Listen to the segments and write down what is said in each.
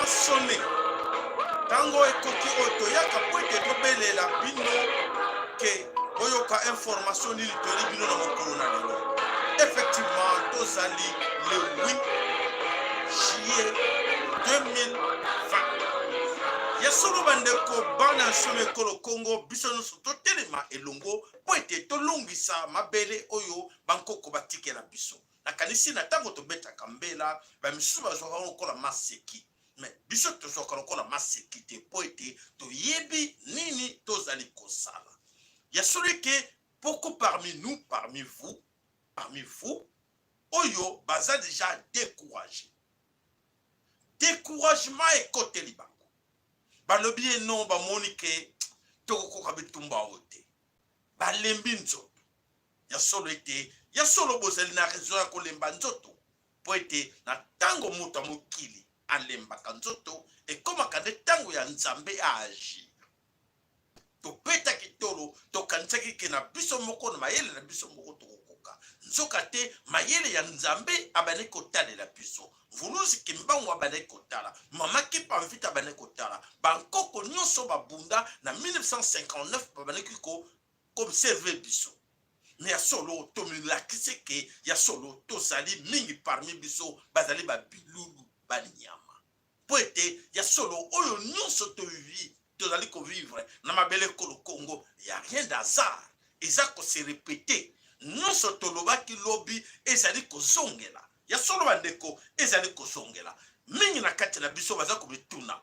A sonné. Tango ekoki oyo toyaka mpo ete tobelela bino ke boyoka information nini toyeli bino na mokolo na lelo. Effectivement, tozali le 8 juillet 2020. Ya solo bandeko, bana ya solo ekolo Congo, biso nyonso totelema elongo mpo ete tolongisa mabele oyo bankoko batikela biso. Nakanisi na ntango tobetaka mbela, bamisusu bazwaka yango lokola maseki, me biso tozwaka lokola maseki te mpo ete toyebi nini tozali kosala. Ya solo eke beaucoup parmi nous, parmi vous, parmi vous oyo baza deja découragé, découragement ekoteli bango, balobi ye non, bamoni ke tokokoka bitumba oyo te, balembi nzoto. Ya solo ete ya solo bozali na raison ya kolemba nzoto, mpo ete na ntango moto ya mokili alembaka nzoto, ekomaka nde ntango ya Nzambe aagir. Tobetaki tolo, tokanisaki ke na biso moko, na mayele na biso moko tokokoka. Nzoka te, mayele ya Nzambe abandaki kotalela biso. Mvuluzi Kimbangu abandaki kotala, Mama Kimpa Mvita abandaki kotala, bankoko nyonso babunda na 1959 babandaki ko observe biso. Me ya solo tomilakisi ke ya solo tozali mingi parmi biso bazali babilulu banyama, mpo ete ya solo oyo nyonso tovivi, tozali kovivre na mabele ekolo Congo, ya rien d'hasard, eza kose repete. Nyonso tolobaki lobi ezali kozongela. Ya solo bandeko, ezali kozongela. Mingi na kati na biso baza komituna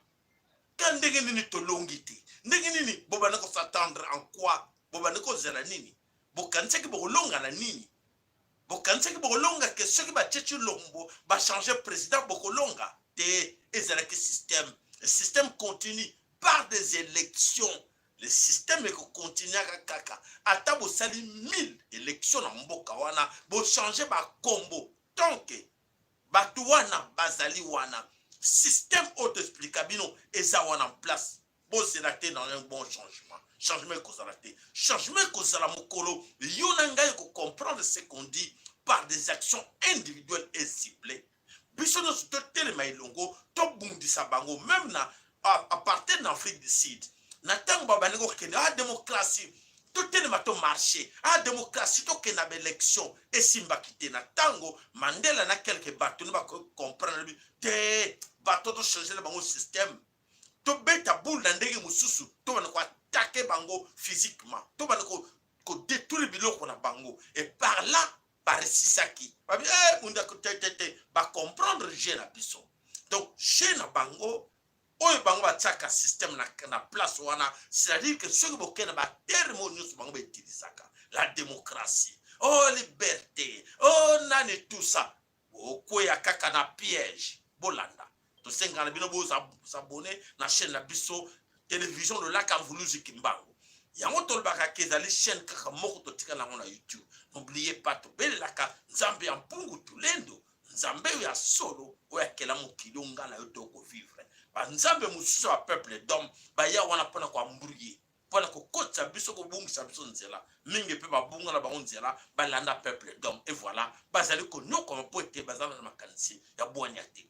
ka ndenge nini tolongi te, ndenge nini bobanda kos'attendre en quoi, bobanda kozela nini, bokanisaki bokolonga na nini, bokanisaki bokolonga ke soki batie Tshilombo bachange président bokolonga te. Ezalaki système, système continue par des élections. Le système ekokontinuaka kaka ata bosali 1000 élections na mboka wana, bochange bakombo, tant que bato wana bazali wana, système oyo toexplika bino eza wana en place. Bozela te dans un bon changement. Changement ekozala te. Changement ekozala mokolo yo na ngai ekocomprendre ce qu'on dit par des actions individuelles et ciblées. Biso nyonso totelema elongo, tobundisa bango. Même na apartheid na Afrique du Sud, na ntango babandi kokende a démocratie, totelema, tomarche a démocratie, tokende na baélection, esimbaki te. Na ntango Mandela na quelque bato nde bakoki comprendre bi te, bato tochange na bango système, tobeta boule na ndenge mosusu, tobanda koattaquer bango physiquement, tobanda kodétruire biloko na bango, et par là baresisaki babi eh, mundako te te te, bacomprendre jeu na biso. Donc jeu na bango oyo bango batiaka système na place wana, c'est-à-dire que soki bokende baterme oyo nyonso bango bautilisaka, la démocratie, oh liberté, oh nani, tout ça, okweya kaka na piège. Bolanda, tosengaka na bino bos'abonner na chaîne na biso, télévision Lolaka Mvuluzi Kimbangu. Yango tolobaka ke ezali chaîne kaka moko totikala yango na YouTube. N'oubliez pas, tobelelaka Nzambe ya Mpungu Tulendo, Nzambe oyo ya solo, oyo akela mokili oyo ngai na yo tokovivre. Banzambe mosusu ya peuple d'homme baya wana mpona koembrouiller, mpona kokotisa biso, kobungisa biso nzela. Mingi mpe babunga na bango nzela, balanda peuple d'homme, et voilà, bazali konyokama mpo ete baza na makanisi ya bwanya te.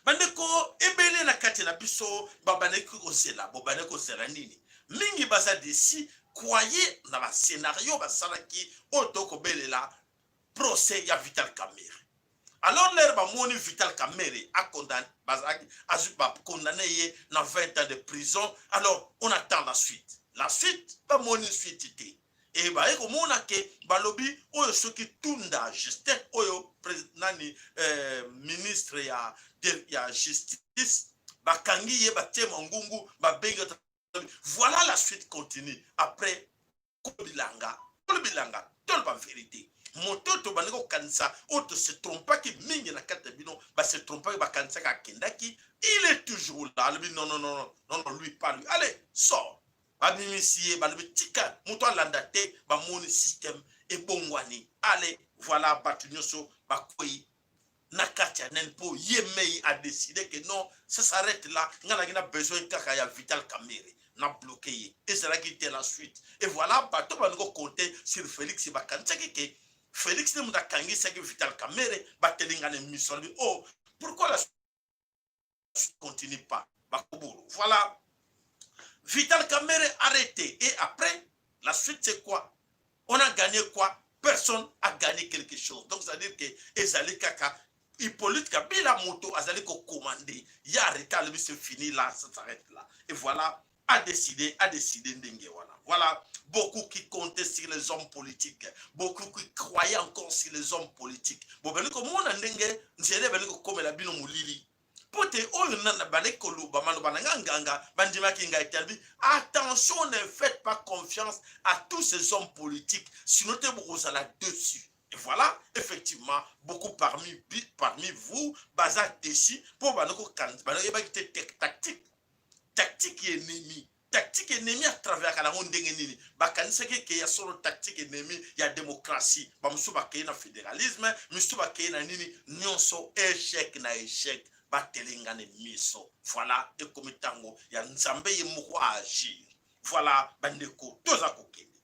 Bandeko ebele na kati na biso babandaki kozela, bobandaki kozela nini? Mingi baza déçus, croyez na bascénario basalaki oyo tokobelela procès ya Vital Kamerhe. Alors l'heure bamoni Vital Kamerhe bazalaki azwi, bacondamné ye na 20 ans de prison, alors on attend la suite. La suite, bamoni suite te. E baye komona ke balobi oyo soki Tunda Justin oyo nani ministre ya justice, bakangi ye, batie mangungu, babengi. Voilà, la suite continue après. Bilanga bilanga, toloba vérité, moto tobandi kokanisa oyo tose trompaki mingi na kati ya bino, base trompaki, bakanisaki akendaki, il est toujours là. Alobi non, non, non, non, non, lui, pas lui, allez, sort. Babimisi ye, balobi tika moto alanda te. Bamoni système ebongwani, allez, voilà, bato nyonso bakwei na kati ya nene mpo ye mei adécide que non, ça s'arrête là, ngai naki na besoin kaka ya Vital Kamerhe, na bloqué ye. Ezalaki te la suite. Et voilà, bato bandi kocompter sur Félix, bakanisaki ke Félix nde moto akangisaki Vital Kamerhe. Batelinga na émission, alobi oh, pourquoi la suite? continue pas. Bakoburu. Voilà. Vital Kamerhe arrêté. Et après, la suite, c'est quoi? On a gagné quoi? Personne a gagné quelque chose. Donc, c'est-à-dire que ezali kaka Hippolyte Kabila moto azali commander. Il a arrêté, c'est fini là, ça s'arrête là. Et voilà, a décidé ndenge wana. Voilà, beaucoup qui comptaient sur les hommes politiques, beaucoup qui croyaient encore sur les hommes politiques. Bon, ben, komona ndenge nzela ebandi kokomela bino molili, po te oyo bandi koloba maloba na nga nganga, bandimaki ngai te. Alobi: attention, ne faites pas confiance à tous ces hommes politiques, sinon te bokozala dessus. Et voilà, effectivement, beaucoup parmi vous baza déçus mpo banoyebaki te tactique ennemi. Tactique ennemi atravaillaka nango ndenge nini? Bakanisaki eke ya solo tactique ennemi ya démocratie. Bamosusu bakei na fédéralisme, misusu bakei na nini, nyonso échec na échec. Batelengane miso. Voilà, ekomi ntango ya Nzambe ye moko aagir. Voilà, bandeko, toza kokende.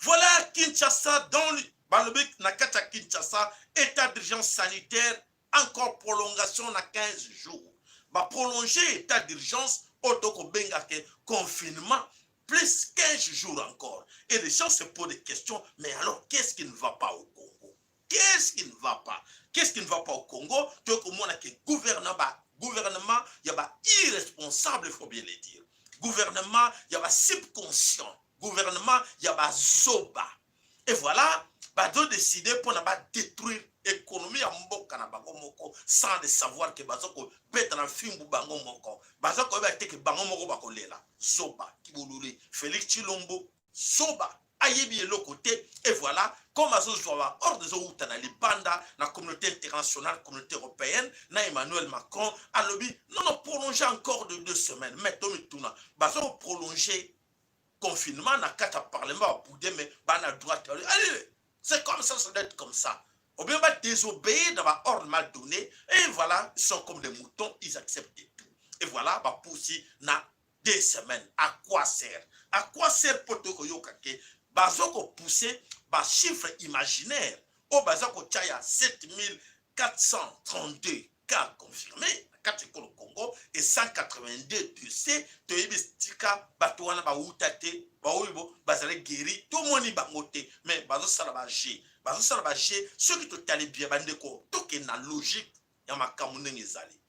Voilà, Kinshasa, dans balobi na kati ya Kinshasa, état d'urgence sanitaire encore prolongation na 15 jours. Baprolonge état d'urgence oyo tokobengaka confinement, plus 15 jours encore. Et les gens se posent des questions: mais alors, qu'est-ce qui ne va pas au Congo? Qu'est-ce qui ne va pas? Qu'est-ce qui ne va pas au Congo? Tokomona ke gouvernement, ba gouvernement ya ba irresponsable, il faut bien le dire, gouvernement ya ba subconscient, gouvernement ya bazoba. Et voilà, bazodécider mpona badétruire économie ya mboka na bango moko, sans de savoir ke baza kobeta na fimbu bango moko. Baza koyeba te ke bango moko bakolela. Zoba kibolole Félix Tshilombo, zoba, ayebi eloko te. Et voilà, comme azozwa baordre ezowuta na libanda, na communauté internationale, communauté européenne, na Emmanuel Macron, alobi: non, non, prolonger encore de 2 semaines. Mais tomituna, baza koprolonger confinement na kati ya parlement, babude, mais bana droite, allez, c'est comme ça, ça doit être comme ça, ou bien badésobéir dans baordre mal donné. Et voilà, ils sont comme des moutons, ils acceptent tout. Et voilà, bapusi na 2 semaines. À quoi sert? À quoi sert? Po tokoyoka ke baza kopousse bachiffre imaginaire oyo baza kotia ya 7432 cas confirmés na kati ekolo Congo et 182 décès. Toyebi tika bato wana bawuta te, baoyo bazali guéri, tomoni bango te, mais bazosala baje, bazosala baje. Soki totali bien, bandeko, tokende na logique ya makambo ndenge ezali.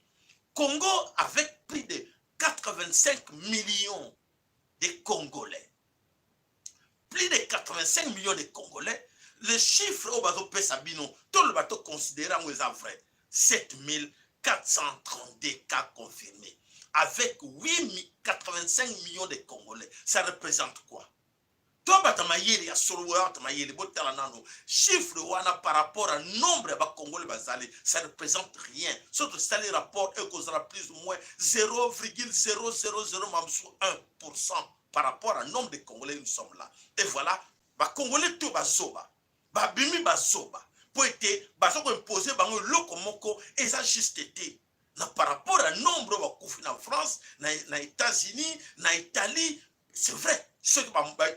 Congo avec plus de 85 millions de Congolais, plus de 85 millions de Congolais, le chiffre oyo bazopesa bino, toloba, toconsidere yango eza vrai, 7432 cas confirmés avec 8, 85 millions de Congolais, ça représente quoi? To bato mayele ya solo oyo, bato mayele, botala nano chiffre wana par rapport à nombre ya Bacongolais bazali, ça ne représente rien. So tosali rapport, ekozala plus ou moins 0,000 mamosu 1 % par rapport à nombre de Congolais nous sommes là. Et voilà, Bacongolais to bazoba, babimi bazoba mpo ete baza koimpose bango eloko moko eza juste te na par rapport à nombre oyo bakufi na France, na États-Unis, na Italie. C'est vrai, soki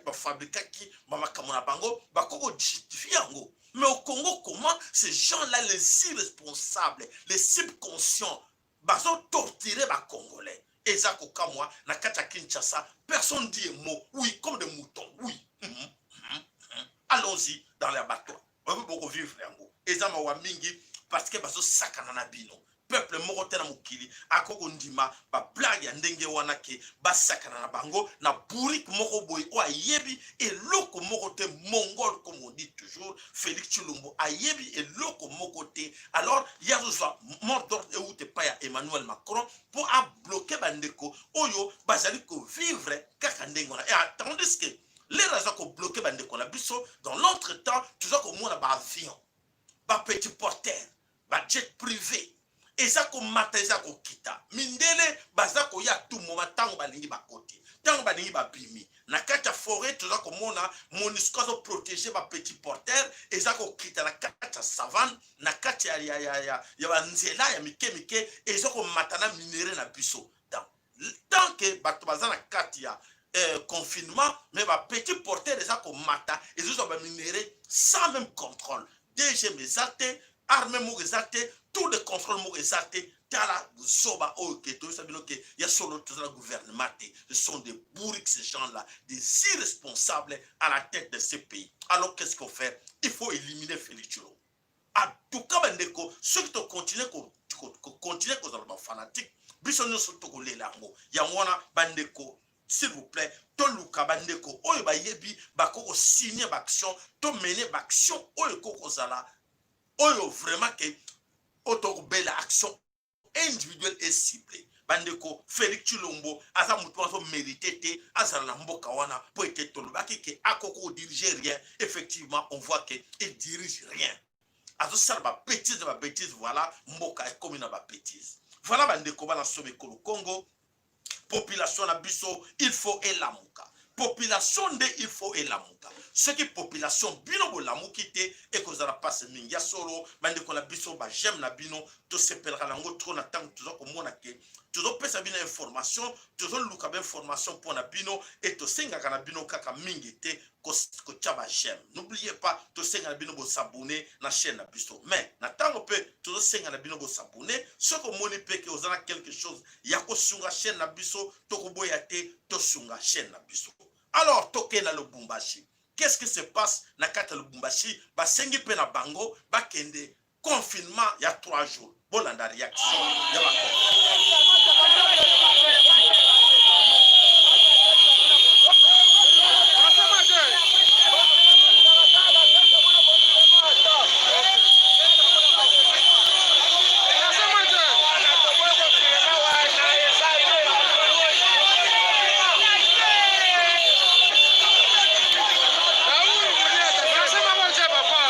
bafabrikaki bamakambo na bango, bakoki kojustifie yango. Mais au Congo, comment ces gens-là, les irresponsables, les subconscients, bazotorturer Bacongolais? Eza kokamwa. Na kati ya Kinshasa, personne dit un mot. Oui, comme des moutons, oui. Allons-y dans l'abattoir, oyebi bokovivre yango. Eza mawa mingi parce que bazosakana na bino. Peuple moko te na mokili akoki kondima bablague ya ndenge wana ke basakana na bango na bourrique moko boye oyo ayebi eloko moko te. Mongol, comme on dit toujours, Félix Tshilombo ayebi eloko moko te. Alors ye azozwa mot d'ordre euta epai ya Emmanuel Macron mpo abloke bandeko oyo bazali kovivre kaka ndenge wana. Et tandis que l'heure aza kobloke bandeko na biso, dans l'autre temps toza komona baavion, bapetit porteur, bajet privé eza komata, eza kokita. Mindele baza koya tumoma ntango balingi, bakoti ntango balingi, babimi na kati ya forêt. Toza komona MONUSCO azoprotege bapetit porteur, eza kokita na kati ya savane, na kati ya banzela ya mike mike, eza komata na minerais na biso. Donc tant que bato baza na kati ya confinement, mais bapetit porteur eza komata, ezozwa baminerais sans même contrôle. DGM eza te, armée moko eza te, tour de contrôle moko eza te. Tala buzoba oyo ke toyebisa bino ke ya solo toza na gouvernement te. Ce sont des bourriques, ces gens là, des irresponsables à la tête de ce pays. Alors, qu'est-ce qu'on fait? Il faut éliminer Félix Tshilombo. En tout cas, bandeko, soki tocontinue kocontinue kozala bafanatique, biso nyonso tokolela yango. Yango wana, bandeko, s'il vous plaît, toluka bandeko oyo bayebi bakoki kosigne baaction, tomene baaction oyo ekoki kozala oyo vraiment ke oyo tokobela action individuelle et ciblée. Bandeko, Félix Tshilombo aza motu azomérite te azala na mboka wana, mpo ete tolobaki ke akoki kodirige rien. Effectivement, on voit ke il dirige rien, azosala babêtise na babêtise. Voilà, mboka ekomi na babêtise. Voilà, bandeko, bana sobe ekolo Congo, population na biso, il faut elamuka. Population nde il faut elamuka. Soki population bino bolamuki te, ekozala mpasi mingi. Ya solo, bandeko na biso, baj'aime na bino tosepelaka nango trop na ntango toza komona ke tozopesa bino information, tozoluka bainformation mpo na bino e tosengaka na bino kaka mingi te kotia baj'aime. N'oubliez pas, tosenga na bino bos'abonner na chaîne na biso. Mais na ntango mpe tozosenga na bino bos'abonner, soki omoni mpe ke oza na quelque chose ya kosunga chaîne na biso, tokoboya te, tosunga chaîne na biso. Alors, tokende na Lubumbashi. Qu'est-ce qui se passe na kati ya Lubumbashi? Basengi mpe na bango bakende confinement ya 3 jours. Bolanda réaction ya bakongo.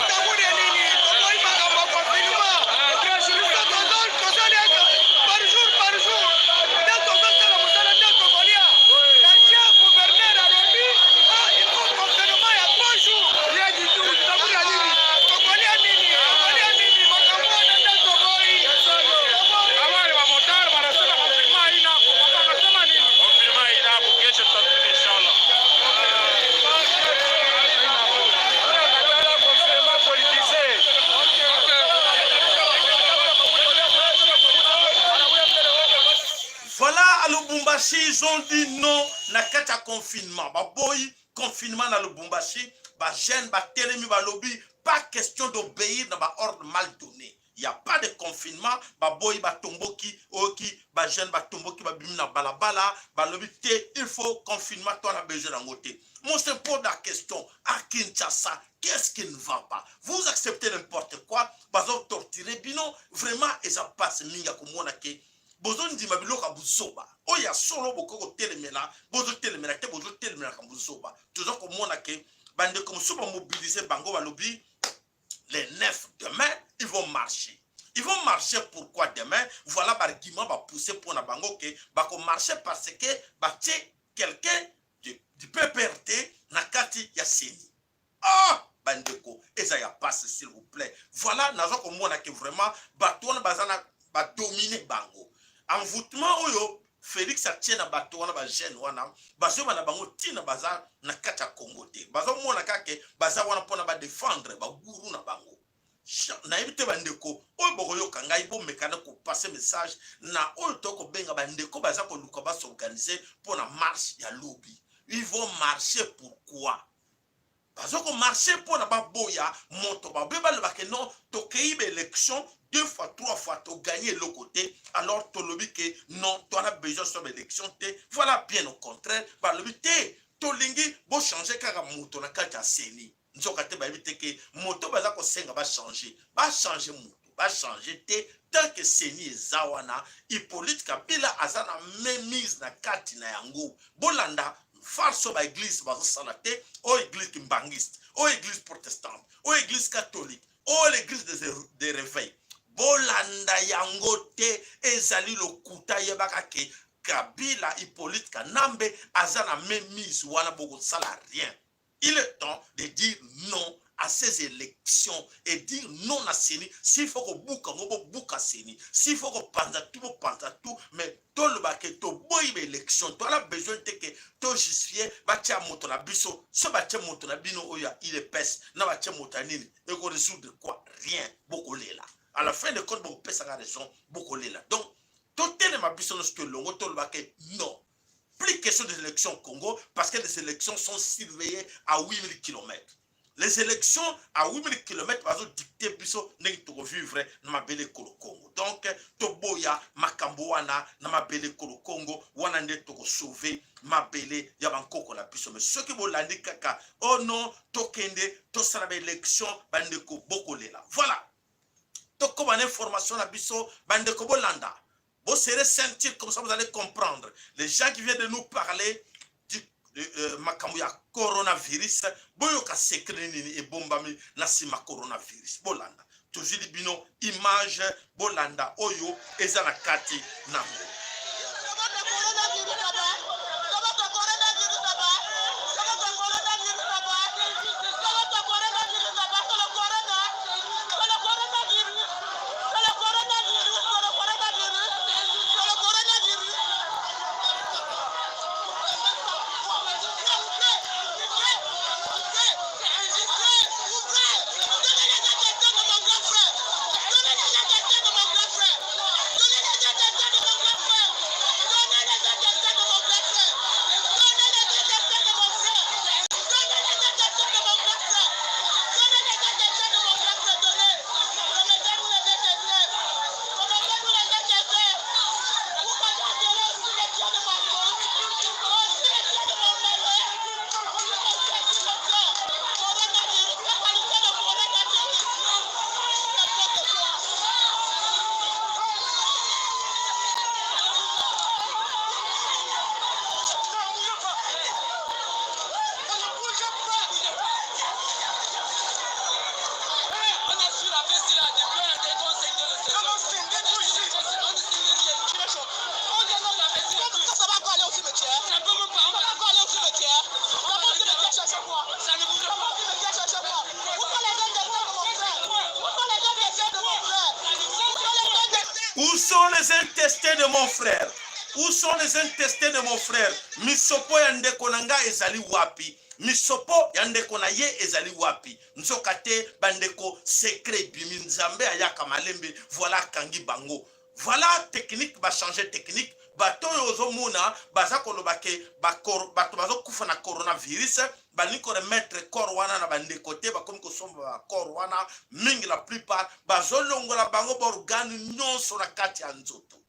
Takuni nini? Toboyi makambo ya confinement. Tozali par jour par jour nde tozosala mosala, nde tokolia. Ancien gouverneur alobi: "Ah, il faut confinement ya 3 jours." Tokolia nini? Tokolia nini? Makambo wana nde toboyi. Awali wa motard wanasema confinement haina hapo. Papa anasema nini? Confinement haina hapo, kesho tutafika inshallah. Tunakatala confinement politisé. Voilà, à Lubumbashi, ils ont dit non na kati ya confinement. Baboyi confinement na Lubumbashi. Bajeune batelemi, balobi pas question d'obéir na baordre mal donné. Il y a pas de confinement. Baboyi, batomboki. Oyoki bajeune batomboki, babimi na balabala, balobi te, il faut confinement, to na besoin nango te. Moi, se pose la question: à Kinshasa, qu'est-ce qui ne va pas? Vous acceptez n'importe quoi, bazo torturer bino. Vraiment, eza pasi mingi ya komona ke bozondima biloko ya buzoba oyo. Ya solo, bokoki kotelemela, bozotelemela te, bozotelemelaka buzoba. Toza komona ke bandeko mosusu bamobilize bango, balobi les 9, demain, ils vont marcher. Ils vont marcher pourquoi demain? Voilà baargument bapousse mpona bango ke bakomarcher parce que batie quelqu'un du PPRD na kati ya CENI. Ah, bandeko, eza ya passe, s'il vous plaît. Voilà, naza komona ke vraiment bato wana baza na badomine bango. Envoûtement oyo Félix atie na bato wana, bajeune wana bazoyeba na bango ntina baza na kati ya Congo te. Bazomona kaka baza wana mpona badefendre baguru na bango. Nayebi te, bandeko oyo bokoyoka ngai, bomekana kopase message na oyo tokobenga bandeko baza koluka bas'organiser mpona marche ya lobi. Ils vont marcher pourquoi? Baza komarcher mpona baboya moto babe balobake non, tokei baélection deux fois, trois fois, toganye eloko te. Alors tolobi ke non, toana besoin so baélection te. Voilà, bien au contraire, balobi te, tolingi bochange kaka moto na kati ya CENI. Nzoka te, bayebi te ke moto baza kosenga bachange, bachange moto, bachange te. Tant que CENI eza wana, Hippolyte Kabila aza na mainmise na kati na yango. Bolanda farce oyo baeglise bazosala te, oyo église kimbangiste, oyo église protestante, oyo église catholique, oyo l'église de réveil, bolanda yango te, ezali lokuta. Yebaka ke Kabila Hippolyte Kanambe aza na mainmise wana, bokosala rien. Il est temps de dire non à ces élections et dire non à CENI. S'il faut kobuka ngo, bobuka CENI. S'il faut kopanza tout, bopanza tout. Mais toloba ke toboyi baélection, toala besoin te ke tojustifie batia moto na biso. So batie moto na bino oyo ya UDPS na batie moto ya nini, ekorésoudre quoi? Rien. Bokolela à la fin de compte, bokopesaka raison, bokolela. Donc Totelema biso nyonso tolongo, toloba ke non, plus question des élections au Congo, parce que les élections sont surveillées à 8000 km. Les élections à 8000 km bazodicte biso ndenge tokovivre na mabele ekolo Congo. Donc toboya makambo wana na mabele ekolo Congo. Wana nde tokosauve mabele ya bankoko na biso. Mais soki bolandi kaka oh non, tokende tosala baélection, bandeko, bokolela. Voilà, tokóma na information na biso. Bandeko, bolanda, boserrer ceinture, comme ça vous allez comprendre. Les gens qui viennent de nous parler du makambo ya coronavirus, boyoka secret nini ebombami na nsima coronavirus. Bolanda, tozwili bino image, bolanda oyo eza na kati nango. Où sont les intestins de mon frère? Où sont les intestins de mon frère? Misopo ya ndeko na ngai ezali wapi? Misopo ya ndeko na ye ezali wapi? Nzoka te, bandeko, secret ebimi. Nzambe ayaka malembe. Voilà, akangi bango. Voilà technique, bachange technique. Bato oyo ozomona baza koloba ke bato bazokufa na coronavirus, balingi koremettre corps wana na bandeko te. Bakomi kosomba bacorps wana mingi. La plupart bazolongola bango baorgane nyonso na kati ya nzoto.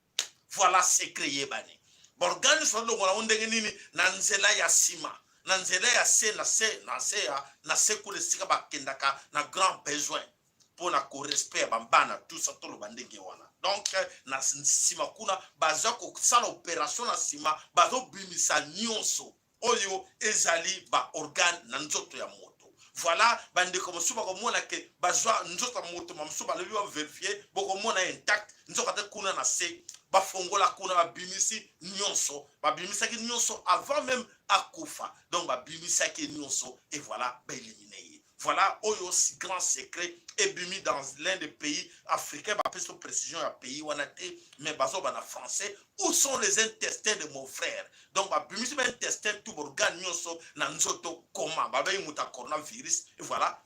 Voilà secret yebani. Baorgane nyonso bazolongola yango ndenge nini? Na nzela ya nsima, na nzela ya se, na se, na se ya na se kuna, esika bakendaka na grand besoin mpona korespect ya bambana, tout ça. Toloba ndenge wana. Donc na nsima kuna baza kosala opération, na nsima bazobimisa nyonso oyo ezali baorgane na nzoto ya moto. Voilà, bandeko mosusu bakomona ke bazwa nzoto ya moto mosusu, balobi baverifie, bokomona intact. Nzoka te, kuna na se bafongola kuna, babimisi nyonso. Babimisaki nyonso avant même akufa. Donc babimisaki nyonso et voilà, baélimine ye. Voilà oyo grand secret ebimi dans l'un des pays africains. Bapesi précision ya pays wana te, mais bazoba na français: où sont les intestins de mon frère? Donc babimisi baintestin, tout organe nyonso na nzoto. Koma babengi moto ya coronavirus et voilà,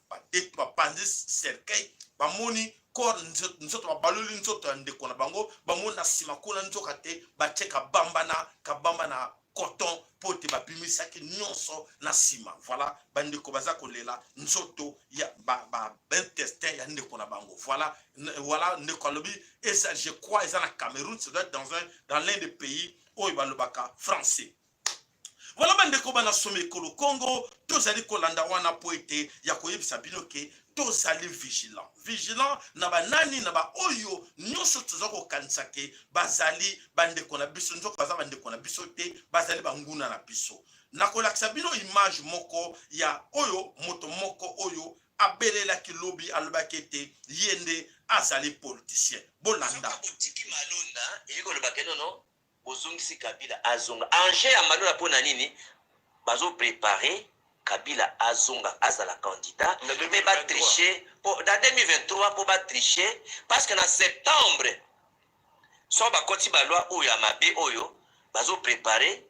bapanzi cercueil, bamoni corps, nzoto, babaloli nzoto ya ndeko na bango, bamoni na nsima kuna. Nzoka te, batie kabamba na kabamba na coton mpo te babimisaki nyonso na nsima. Voilà, bandeko baza kolela nzoto ya baintestin ba ya ndeko na bango. Voilà, voilà, ndeko alobi eza, je crois, eza na Cameroun. Ça doit être dans l'un des pays oyo balobaka français. Voilà, bandeko bana somi ekolo Congo, tozali kolanda wana mpo ete ya koyebisa bino ke tozali vigilant, vigilant na banani, na baoyo nyonso toza kokanisa ke bazali bandeko na biso. Nzoka baza bandeko na biso te, bazali banguna na biso. Nakolakisa bino image moko ya oyo moto moko oyo abelelaki lobi, alobaki ete ye nde azali politicien. Bolanda. Otiki malonda, elingi koloba ke nono bozongisi Kabila azonga ange ya malonda. Mpo na nini bazoprépare Kabila azonga, azala candidat mpe batriche na 2023? Mpo batriche, parce que na septembre so bakoti baloi oyo ya mabe oyo bazoprépare,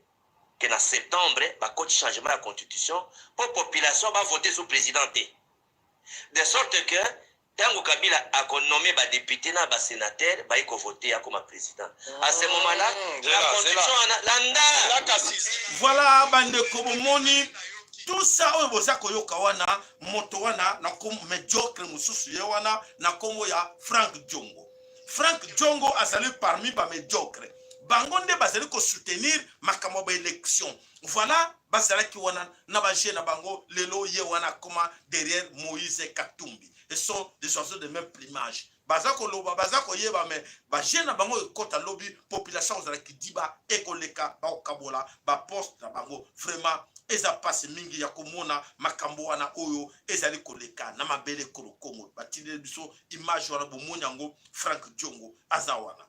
ke na septembre bakoti changement ya constitution mpo population bavote sous président te, de sorte que Tango Kabila ako nommer ba deputes na ba senateurs baye ko voter akoma president. À ce moment là, la constitution wana landa. Voilà bandeko bomoni tout ça oyo boza koyoka wana moto wana na kombo mediocre mosusu ye wana na kombo ya Frank Diongo. Frank Diongo azali parmi ba mediocre. Bango nde bazali ko soutenir makambo ya ba election. Voilà bazalaki wana na ba jeu na bango lelo ye wana akoma derrière Moïse Katumbi. Ce sont des oiseaux de même plumage. Baza koloba, baza koyeba mais ba jeu na bango ekota lobi population kozala kidiba ekoleka bakokabola ba poste na bango. Vraiment eza pasi mingi ya komona makambo wana oyo ezali koleka na mabele ekolo Congo. Batindeli biso image wana bomoni yango Frank Diongo aza wana.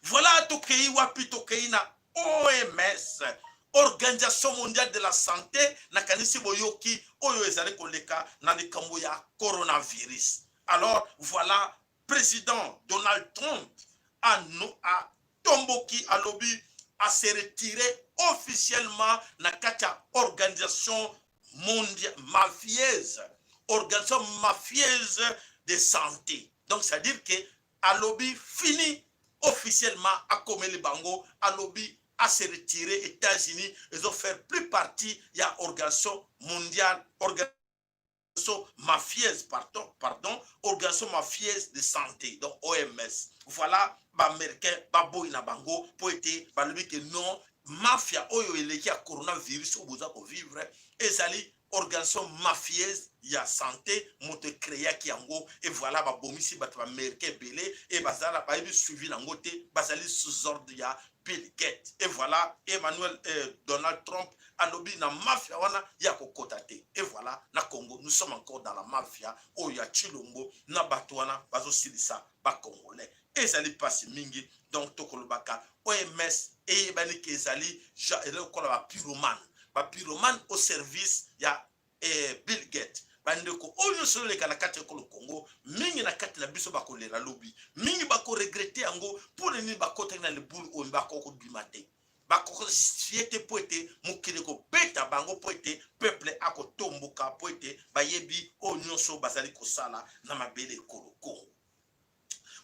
Voilà tokei wapi? Tokei na OMS, Organisation mondiale de la santé. Nakanisi boyoki oyo ezali koleka na likambo ya coronavirus. Alors voilà président Donald Trump atomboki, alobi a se retirer officiellement na kati ya organisation mondiale mafieuse, organisation mafieuse de santé. Donc c'est à dire que alobi fini officiellement, akomeli bango, alobi a se retirer. États-Unis ezo faire plus partie ya organisation mondiale, organisation mafieuse, pardon, pardon, organisation mafieuse de santé, donc OMS. Voilà baaméricain baboyi na bango mpo ete balobi ke non, mafia oyo eleki ya coronavirus oyo boza kovivre ezali organisation mafieuse ya santé moto ecréaki yango. Et voilà babomisi bato baaméricain ebele e bazala bayebi suivi nango te, bazali sous ordre ya Bill Gates. Et voilà Emmanuel Donald Trump alobi na mafia wana ya kokota te. Et voilà na Congo nous sommes encore dans la mafia oyo ya Tshilombo na bato wana bazosilisa bacongolais, ezali mpasi mingi. Donc tokolobaka OMS eyebani ke ezali lokola bapyromane, bapyromane au service ya Bill Gates. Bandeko, oyo nyonso oleka na kati ya ekolo Congo, mingi na kati na biso bakolela lobi, mingi bakoregretter yango. Mpona nini bakotaki na libulu oyo? Bakoki kobima te, bakojustifie te mpo ete mokili kobeta bango, mpo ete peuple akotomboka, mpo ete bayebi oyo nyonso bazali kosala na mabele ekolo Congo.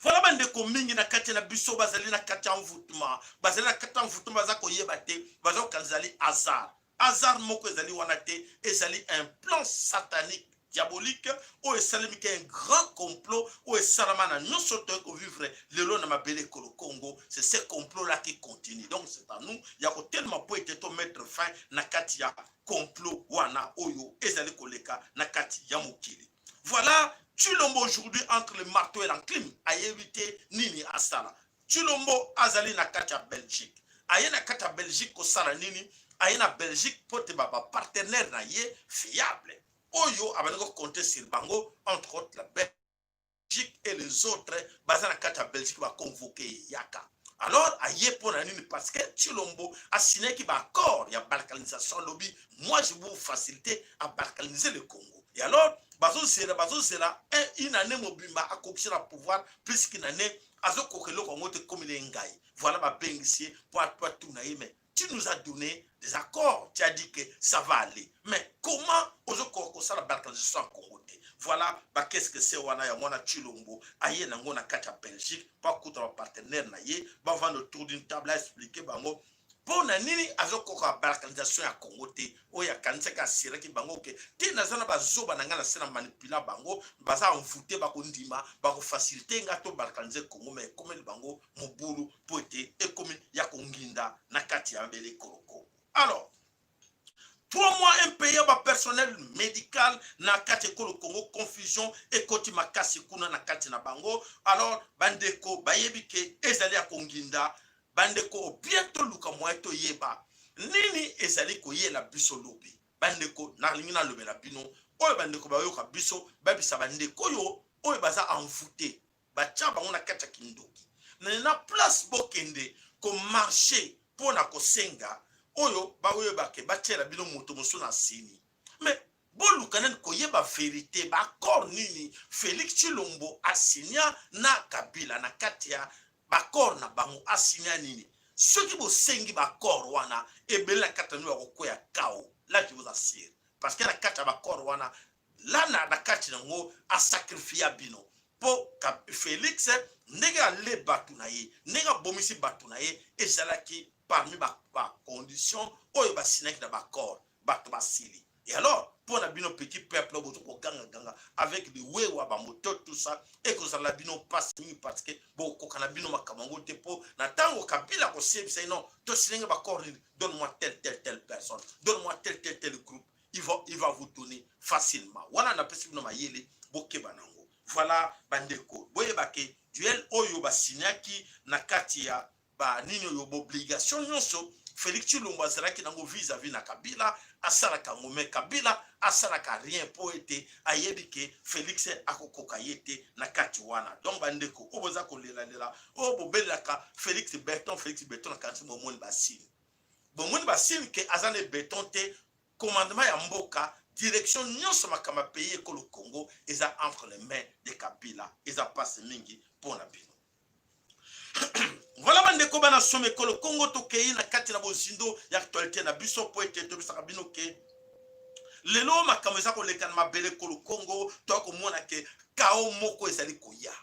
Voilà bandeko mingi na kati na biso bazali na kati ya envoûtement, bazali na kati ya envoûtement, baza koyeba te, baza kokanisa ezali hasard. Hasard moko ezali wana te, ezali un plan satanique, diabolique oyo esalemi ke un grand complot oyo esalama na nyonso toyei kovivre lelo na mabele ekolo Congo. C'est ce complot là qui continue. Donc c'est à nous ya kotelema mpo ete tomettre fin na kati ya complot wana oyo ezali koleka na kati ya mokili. Voilà Tshilombo aujourd'hui entre le marteau et l'enclume, ayebi te nini asala. Tshilombo azali na kati ya Belgique. Aye na kati ya Belgique kosala nini? Aye na Belgique mpo te bapartenaire na ye fiable oyo abandi kocompter sur bango, entre autres la Belgique et les autres, baza na kati ya Belgique, baconvoquer ye yaka. Alors aye mpo na nini? Parce que Tshilombo asignaki baaccord ya balkanisation, alobi: "Moi, je vous faciliter à balkaniser le Congo." Et alors bazozela, bazozela une année mobimba akokisi na pouvoir, plus qu'une année, azokoka eloko yango te, komeli ye ngai. Voilà babengisi ye mpo atuna ye: "Mais tu nous as donné des accords, tu as dit que ça va aller, mais comment ozokoka kosala balkanisation ya Congo te?" Voilà ba qu'est-ce que c'est wana ya mwana Tshilombo aye nango na kati ya Belgique mpo akuta bapartenaire na ye, bavanda autour d'une table, aexpliquer bango mpo na nini azokoka balkanisation ya Congo te. Oyo akanisaki asiraki bango ke te, naza na bazoba na ngai na se na manipula bango, baza envoûté, bakondima, bakofaciliter nga to balkaniser Congo. Mais ekomeli bango mobulu mpo ete ekomi ya konginda na kati ya mabele ekolo Congo. Alors 3 mois impayé bapersonnel médical na kati ekolo Congo, confusion ekoti makasi kuna na kati na bango. Alors bandeko bayebi ke ezali ya konginda. Bandeko, bien toluka moyen toyeba nini ezali koyela biso lobi. Bandeko, nalingi nalobela bino oyo bandeko bayoka biso, babisa bandeko oyo baza envoûté, batya bango na kati ya kindoki na place bokende komarcher mpo na kosenga oyo baoyebake batiela bino moto mosusu na sini. Mais boluka nani koyeba vérité, baaccord nini Félix Tshilombo asinya na Kabila. Na kati ya baaccord na bango asinya nini? Soki bosengi baaccord wana, ebele na kati na bino bakokwea kao. Là, je vous assure, parce que na kati ya baaccord wana Lana na kati nango asacrifia bino mpo Felix ndenge ale bato na ye, ndenge abomisi bato na ye, ezalaki parmi bacondition ba oyo basinaki na baaccord. Bato basili. Et alors mpo na bino petit peuple, bozo kogangaganga avec de wewa bamoto, tout ça ekozala bino mpasi mingi, parce que bokoka na bino makambo yango te. Mpo na ntango Kabila kosebisa ye: "Non, tosilenge baaccord nini? Donne moi tel tel tel personne, donne moi tel tel tel groupe", il va vous donner facilement. Wana napesi bino mayele, bokeba nango. Voilà bandeko, boyebake duel oyo basignaki na kati ya banini oyo, baobligation nyonso Félix Tshilombo azalaki nango vis-à-vis na Kabila, asalaka yango, mais Kabila asalaka rien, mpo ete ayebi ke Félix akokoka ye te na kati wana. Donc bandeko oyo boza kolelalela, oyo bobelelaka Félix béton, Félix béton, na kanisi bomoni basigne, bomoni basigne ke aza na béton te. Commandement ya mboka, direction nyonso, makambo ya pays ekolo Congo eza entre les mains de Kabila. Eza mpasi mingi mpo na bino. Voilà bandeko bana somo ekolo Congo, tokei na kati na bozindo ya actualité na biso, mpo ete tobisaka bino ke lelo makambo eza koleka na mabele ekolo Congo. Toya komona ke chaos moko ezali koya,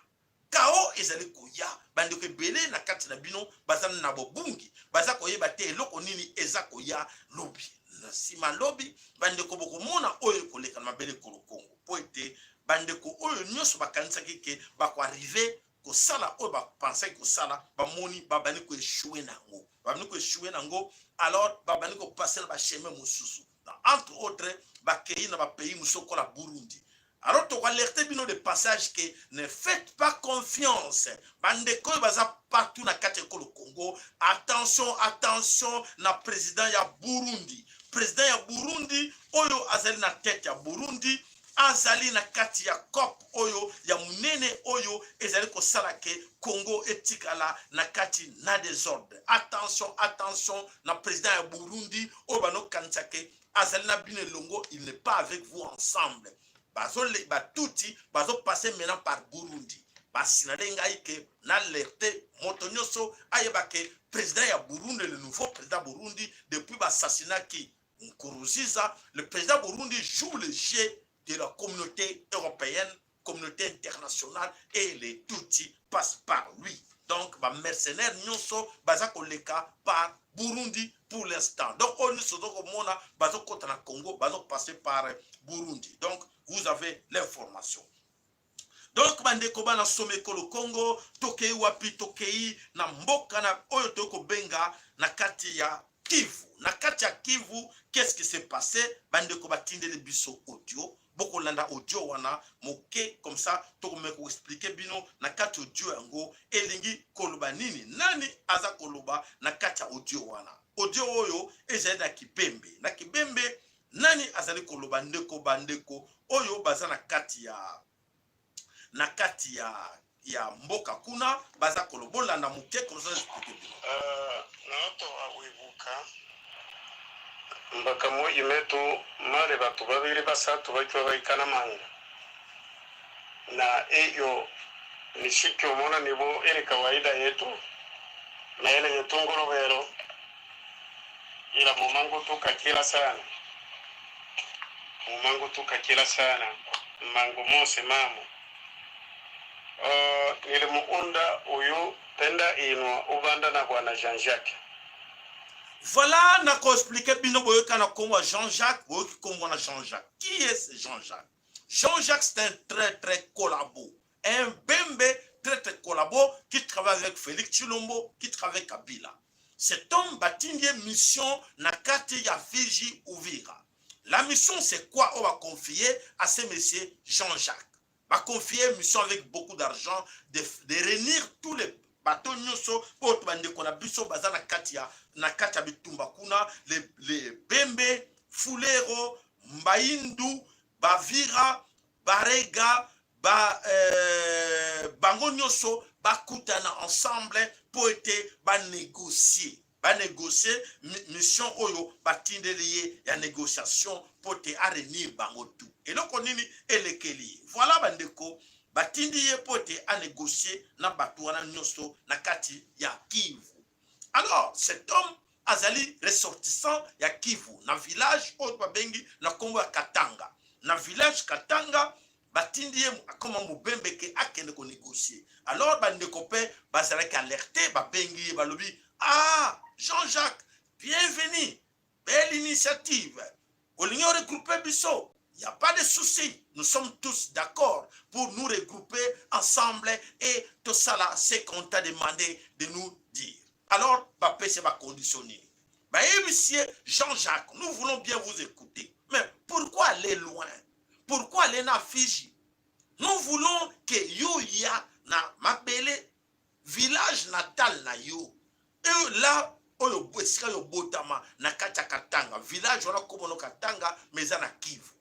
chaos ezali koya. Bandeko ebele na kati na bino baza na bobungi, baza koyeba te eloko nini eza koya lobi na nsima lobi. Bandeko, bokomona oyo ekoleka na mabele ekolo Congo, mpo ete bandeko oyo nyonso bakanisaki ke bakoarriver kosala oyo bapansaki kosala, bamoni babandi koéchouer nango, babandi koéchouer nango. Alors babandi kopasser na bachemin mosusu, entre autres bakei na bapays mosusu lokola Burundi. Alors tokoalerte bino de passage ke ne faites pas confiance. Bandeko oyo baza partout na kati ya ekolo Congo, attention, attention na président ya Burundi. Président ya Burundi oyo azali na tête ya Burundi, azali na kati ya coup oyo ya monene oyo ezali kosala ke Congo etikala na kati na désordre. Attention, attention na président ya Burundi oyo banokanisa ke azali na bino elongo. Il n'est pas avec vous ensemble. Batuti bazopasse maintenant par Burundi. Basinale ngai ke na alerte moto nyonso ayeba ke président ya Burundi, le nouveau président Burundi, depuis bassassinaki Nkurunziza, le président Burundi joue le jeu de la communauté européenne, communauté internationale, et les Tutsis passent par lui. Donc bamercenaire nyonso baza koleka par Burundi pour l'instant. Donc oyo nyonso ozokomona bazokɔta na Congo, bazopasse par Burundi. Donc vous avez l'information. Donc bandeko bana soma ekolo Congo, tokei wapi? Tokei na mboka na oyo toyei kobenga na kati ya Kivu. Na kati ya Kivu, qu'est-ce qui s'est passé? Bandeko batindeli biso audio, bokolanda audio wana moke, comme ça tokomeka koexpliquer bino na kati audio yango elingi koloba nini, nani aza koloba na kati ya audio wana. Audio oyo ezali na Kibembe. Na Kibembe, nani azali koloba? Ndeko, bandeko oyo baza na kati ya mboka kuna baza koloba. Bolanda moke, comme ça expliquer bino. Naotoka kwibuka mbaka moyi metu male batu babili basatu bakiwa baikana manga na eyo nishiki omona nibo ili kawaida yetu na ile yetu ngolobelo ila mumangu tukakila sana, mumangu tukakila sana mangu mose mamo. Nilimuunda uyu penda inwa ubanda na bwana Jean-Jacques. Voilà, nakoexpliquer bino. Boyoka na nkombo ya Jean-Jacques, boyoki nkombo na Jean-Jacques. Qui est ce Jean-Jacques? Jean-Jacques, c'est un très très collabo, un bembe très très collabo qui travaille avec Félix Tshilombo, qui travaille avec Kabila. Cet homme batindi ye mission na kati ya Fizi, Uvira. La mission, c'est quoi? On va confier à ce monsieur Jean-Jacques, va confier mission avec beaucoup d'argent de réunir tous les bato nyonso oyo bandeko na biso baza na kati ya bitumba kuna, les Bembe, Fulero, Mbaindu, Bavira, Barega, bango nyonso bakutana ensemble mpo ete banégocie, banégocie. Mission oyo batindeli ye ya négociation mpo te aréunir bango tu, eloko nini elekeli ye? Voilà bandeko, batindi ye mpo ete anégocie na bato wana nyonso na kati ya Kivu. Alors cet homme azali ressortissant ya Kivu, na village oyo babengi na nkombo ya Katanga. na village Katanga, batindi ye akoma mobembe ke akende konégocier. Alors bandeko mpe bazalaki alerte, babengi ye, balobi: "Ah, Jean-Jacques, bienvenue, belle initiative, olingi oregroupe biso, il n'y a pas de souci, nous sommes tous d'accord pour nous regrouper ensemble et tout ça là, ce qu'on t'a demandé de nous dire." Alors bapesi bacondition nini? Bayebisi ye: "Jean-Jacques, nous voulons bien vous écouter, mais pourquoi aller loin? Pourquoi aller na Fiji? Nous voulons que yo ya na mabele, village natal na yo e là oyo esika yo botama na kati ya Katanga, village wana komono Katanga, mais eza na Kivu."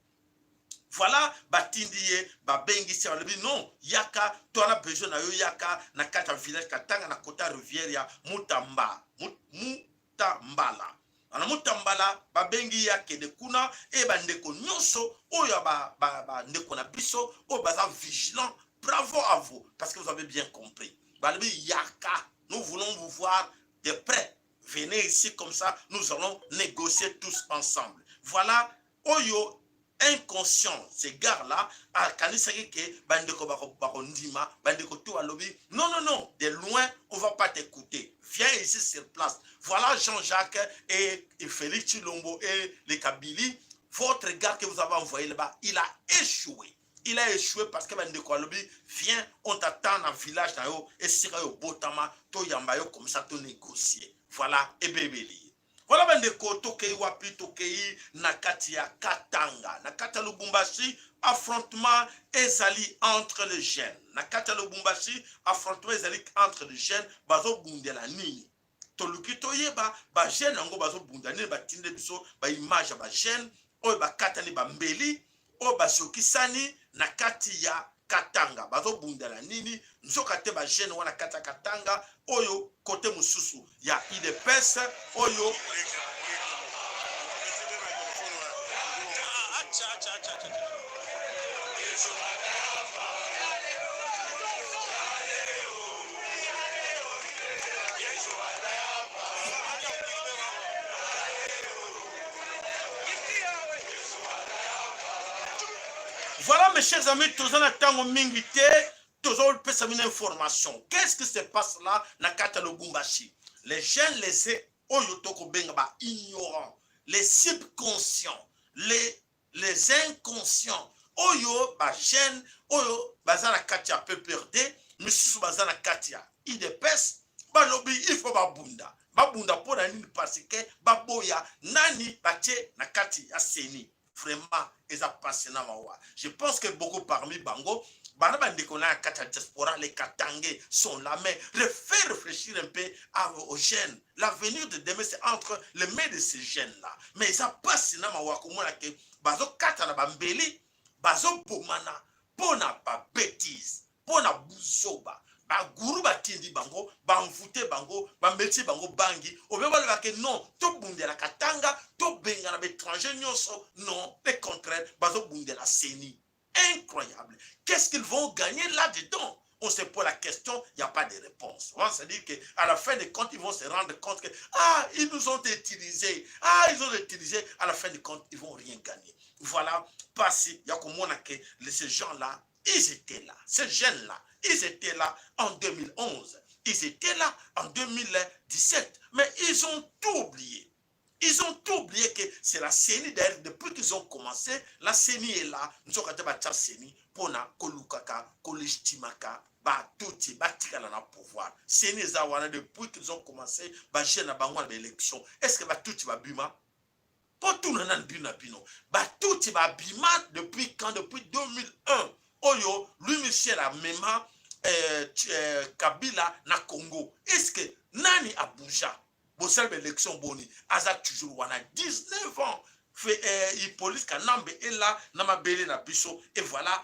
Voilà, batindi ye, babengisi, balobi: "Non, yaka, to wana besoin na yo, yaka na kati ya village Katanga, na kota rivière ya Mutamba, Mutambala." Na Mutambala babengi ye, akende kuna. E bandeko nyonso oyo, bandeko na biso oyo baza vigilant, bravo à vous, parce que vous avez bien compris. Balobi: "Yaka, nous voulons vous voir de près, venez ici, comme ça nous allons négocier tous ensemble." Voilà, oyo inconscient, ces gars là akanisaki ke bandeko bakondima. Bandeko to balobi: "Non, non, non, de loin on va pas t'écouter, viens ici sur place." Voilà, Jean-Jacques et Félix Tshilombo et les Kabili, votre gars que vous avez envoyé là-bas, il a échoué. Il a échoué parce que bandeko alobi: "Viens, on t'attend na village na yo, esika yo botama, toyamba yo, comme ça to négocier." Voilà, ebebeli. Voilà, bandeko, tokei wapi? Tokei na kati ya Katanga, na kati ya Lubumbashi. Affrontement ezali entre les jeunes na kati ya Lubumbashi. Affrontement ezali entre les jeunes. Bazobundela nini? Toluki toyeba bajeune yango bazobunda nini. Batinde biso baimage ya bajeune oyo bakatani bambeli, oyo bazokisani na kati ya Katanga. Bazobundela nini? Nzoka te bajeune wana kati ya Katanga, oyo kote mosusu ya UDPS oyo. Voilà, mes chers amis, toza na ntango mingi te, tozopesa bino information. Qu'est-ce qui se passe là na kati ya Lubumbashi? Les jeunes, les oyo tokobenga ba ignorants, les subconscients, les inconscients, oyo bajeune oyo baza na kati ya PPRD, misusu baza na kati ya UDPS, balobi il faut babunda. Babunda mpo na nini? Parce que baboya nani batie na kati ya CENI. Vraiment, eza pasi na mawa. Je pense que beaucoup parmi bango bana, bandeko na ya kati ya diaspora, les Katangais sont là, mais refaire réfléchir un peu aux jeunes. L'avenir de demain, c'est entre les mains de ces jeunes là. Mais eza pasi na mawa komona ke bazokata na bambeli, bazobomana mpo na babêtise, mpo na buzoba. Baguru batindi bango, bamvute bango, bameti bango bangi obe, balobake: "Non, tobundelaka tanga, tobengana baétranger nyonso." Non, le contraire, bazobundela CENI. Incroyable. Qu'est-ce qu'ils vont gagner là-dedans? On se pose la question, il n'y a pas de réponse. On se dit qu'à la fin des comptes, ils vont se rendre compte que, ah, ils nous ont utilisés. Ah, ils ont utilisé. À la fin des comptes, ils ne vont rien gagner. Voilà, parce qu'il y a comme que ces gens-là, ils étaient là. Ces jeunes-là, ils étaient là en 2011. Ils étaient là en 2017. Mais ils ont tout oublié. Ils ont tout oublié que c'est la CENI. D'ailleurs, depuis qu'ils ont commencé, la CENI est là. Nous avons dit CENI mpona kolukaka kolegitimaka batutsi batikala na pouvoir. CENI eza wana depuis qu'ils ont commencé bajeune na bango na baélection. Est ce que batutsi babima? Mpo tuna nani bino na bino, batutsi babima depuis quand? Depuis 2001 oyo Louis Michel amema Kabila na Congo, est ce que nani abuja? Bosala baélection boni? Aza toujours wana, 19 ans fe Hippolyte Kanambe ela na mabele na biso. Et voilà,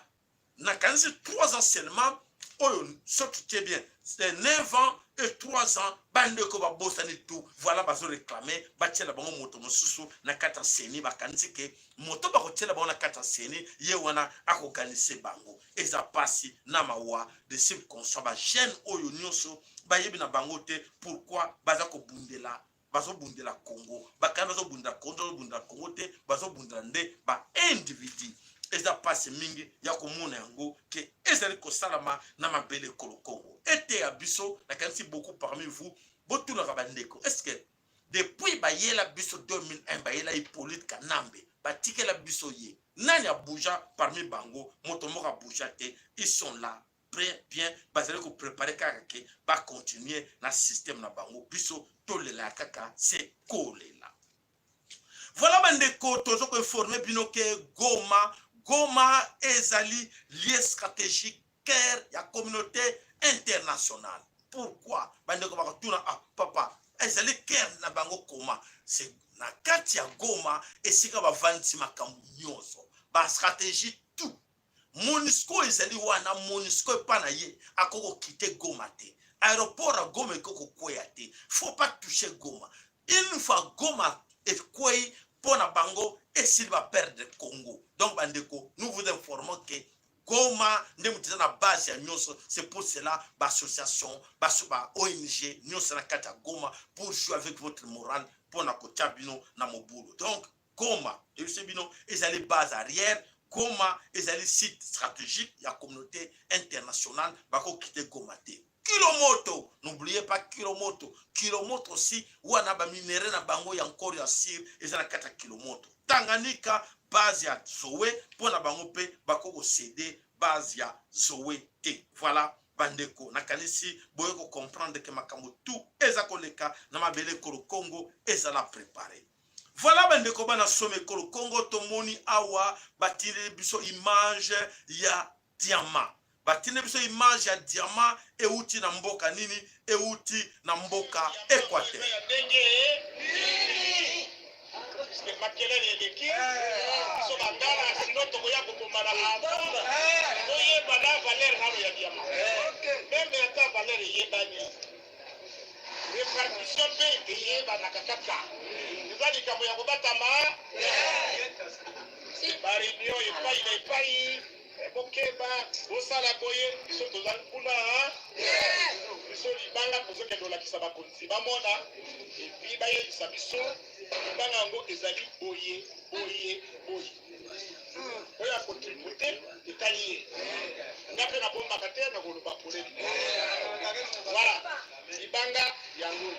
nakanisi 3 ans seulement oyo, soki tie bien, c'est 9 ans et 3 ans. Bandeko babosani tout. Voilà, bazoréclame batiela bango moto mosusu na kati ya CENI. Bakanisi ke moto bakotiela bango na kati ya CENI, ye wana akokanise bango. Eza pasi na mawa de subconscient. Bajeune oyo nyonso bayebi na bango te pourquoi baza kobundela. Bazobundela Congo, bakani bazobundela Congo, bazobundela Congo te, bazobundela nde baindividu. Eza mpasi mingi ya komona yango ke ezali kosalama na mabele ekolo Congo. Eteya biso, nakanisi beaucoup parmi vous botunaka bandeko, est ce que depuis bayela biso 2001, bayela Hippolyte Kanambe, batikela biso ye, nani abuja parmi bango? Moto moko abuja te. Ils sont là très bien, bazali koprépare kaka ke bacontinue na système na bango. Biso tolela kaka se kolela. Voilà bandeko, tozo koinforme bino ke Goma, Goma ezali lieu stratégique, cœur ya communauté internationale. Pourquoi? Bandeko bakotuna: ah papa, ezali cœur na bango koma? C'est na kati ya Goma esika bavandisi makambo nyonso, bastratégie tout. MONUSCO ezali wana. MONUSCO epa na ye akoki kokite Goma te, aéroport ya Goma ekoki kokweya te. Faut pas toucher Goma. Une fois Goma ekwei, mpo na bango esili, baperdre Congo. Donc bandeko, nous vous informons que Goma nde moto eza na base ya nyonso. C'est pour cela baassociation, ba ONG nyonso na kati ya Goma pour jouer avec votre morale, mpona kotia bino na mobulu. Donc Goma, eyebisi bino, ezali base arrière. Goma ezali site stratégique ya communauté internationale, bakokite Goma te. Kilomoto, n'oubliez pas Kilomoto. Kilomoto aussi wana, baminerais na bango ya nkoro ya sire eza na kati ya Kilomoto. Tanganyika, base ya Zoe, mpo na bango mpe bakokocéder base ya Zoe te. Voilà bandeko, nakanisi boye kocomprendre ke makambo tout eza koleka na mabele ekolo Congo ezala préparé. Voilà bandeko, bana soma ekolo Congo, tomoni awa batindeli biso image ya diamant. Batindeli biso image ya diamant euti na mboka nini? Euti na mboka Équateur. Makelele eleki biso bangala, sino tokoya kobomana. Avant toyeba na valeur nano ya diamant, même ata valeur eyebani, répartition mpe eyebanaka kaka. Eza likambo ya kobatama, baréunion epai na epai, bokeba, bosala boye. Biso tozali kuna, biso libanga tozokende olakisa bakonzi, bamona et puis bayebisa biso libanga yango ezali boye boye boye. Oyo akontribute, etali ye. Nga mpe nabombaka te na koloba polele. Voilà libanga yango.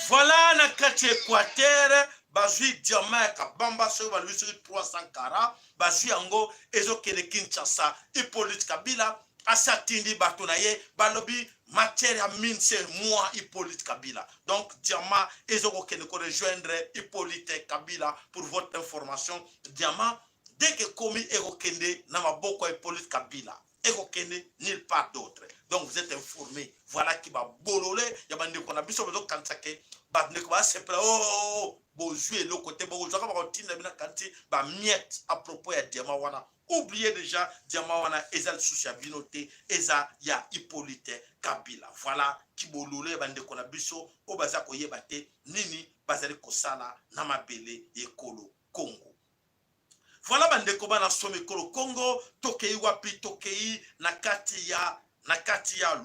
Voilà, na kati ya Équateur bazwi diamant ya kabamba, soki balobi soki 300 carats, bazwi yango, ezokende Kinshasa. Hippolyte Kabila asi atindi bato na ye, balobi matière ya mine, c'est moi Hippolyte Kabila. Donc diamant ezokokende korejoindre Hippolyte Kabila. Pour votre information, diamant dès que komi, ekokende na maboko ya Hippolyte Kabila, ekokende nulle part d'autre. Donc vous êtes informé. Voilà ki babolole ya bandeko na biso bazokanisa ke bandeko basepela. Oh, oh, oh, bozwi eloko te, bokozwaka, bakotinda bino kanti bamiettes à propos ya diamant wana. Oubliez déjà, diamant wana eza lisusu ya bino te, eza ya Hippolyte Kabila. Voilà kibololo ya bandeko na biso oyo baza koyeba te nini bazali kosala na mabele ya ekolo Congo. Voilà bandeko, bana somi ekolo Congo, tokei wapi? Tokei na kati ya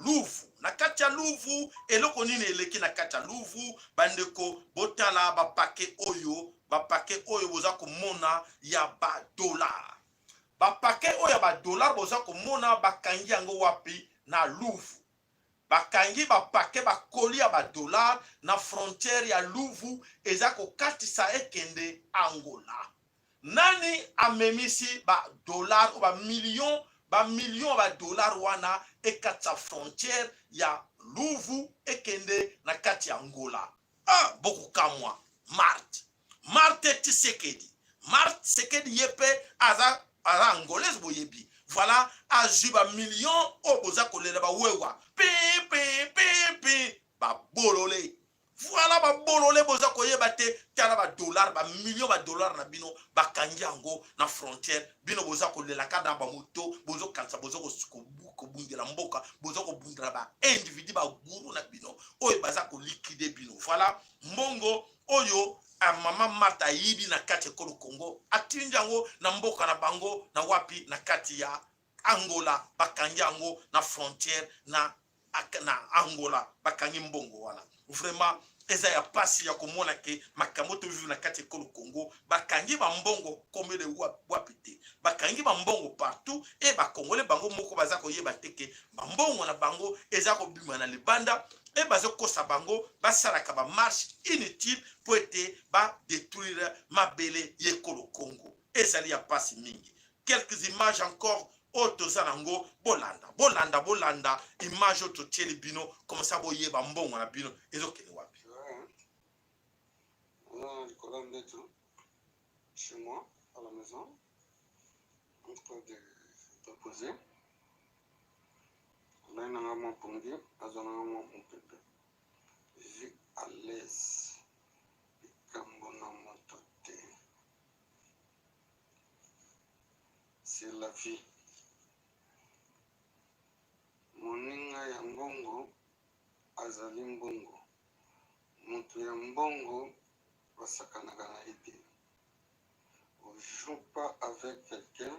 Luvu. Na kati ya Luvu, eloko nini eleki na kati ya Luvu? Bandeko, botala bapaquets oyo, bapaquets oyo boza komona ya badollar, bapaquets oyo ya badollar boza komona, bakangi yango wapi? Na Luvu. Bakangi bapaquets, bakoli ya badollar na frontière ya Luvu, eza kokatisa ekende Angola. Nani amemisi badollar oyo, bamillion, bamillion ya badollar wana ekatisa frontière ya Luvu ekende na kati ya Angola? Ah, bokokamwa. Marte, Marte Tshisekedi, Marte Tshisekedi ye mpe aza angolaise, boyebi. Voilà, azwi bamillion oyo boza kolela, bawewa pi pi pi pi, babolole. Voilà babolole, boza koyeba te. Tala badollar, bamillion badollar na bino, bakangi yango na frontière. Bino boza kolela kaka na bamoto, bozokanisa boza kobundela mboka, boza kobundela baindividu, baguru na bino oyo baza koliquider bino. Voilà mbongo oyo. A mama Martha ayibi na kati ekolo Congo, atindi yango na mboka na bango na wapi? Na kati ya Angola. Bakangi yango na frontière na na Angola, bakangi mbongo wana. Vraiment eza ya pasi ya komona ke makambo tovivre na kati ekolo Congo, bakangi bambongo komele wapi te, bakangi bambongo partout e bakongole bango moko baza koyeba te ke bambongo na bango eza kobima na libanda e bazokosa bango basalaka bamarche inutile mpo ete badetruire mabele ya ekolo Congo. Ezali ya pasi mingi. Quelques images encore oyo toza nango, bolanda bolanda bolanda image oyo totieli bino, comme ça boyeba mbongo na bino ezokende wapi. Likolo ya mbeto chez moi à la maison en train de reposer, alai nanga mwa pongi, azwa nanga mwa mopepe, je à l'aise, likambo na moto te, c'est la vie. Moninga ya mbongo azali mbongo, moto ya mbongo basakanaka na ye te. On joue pas avec quelqu'un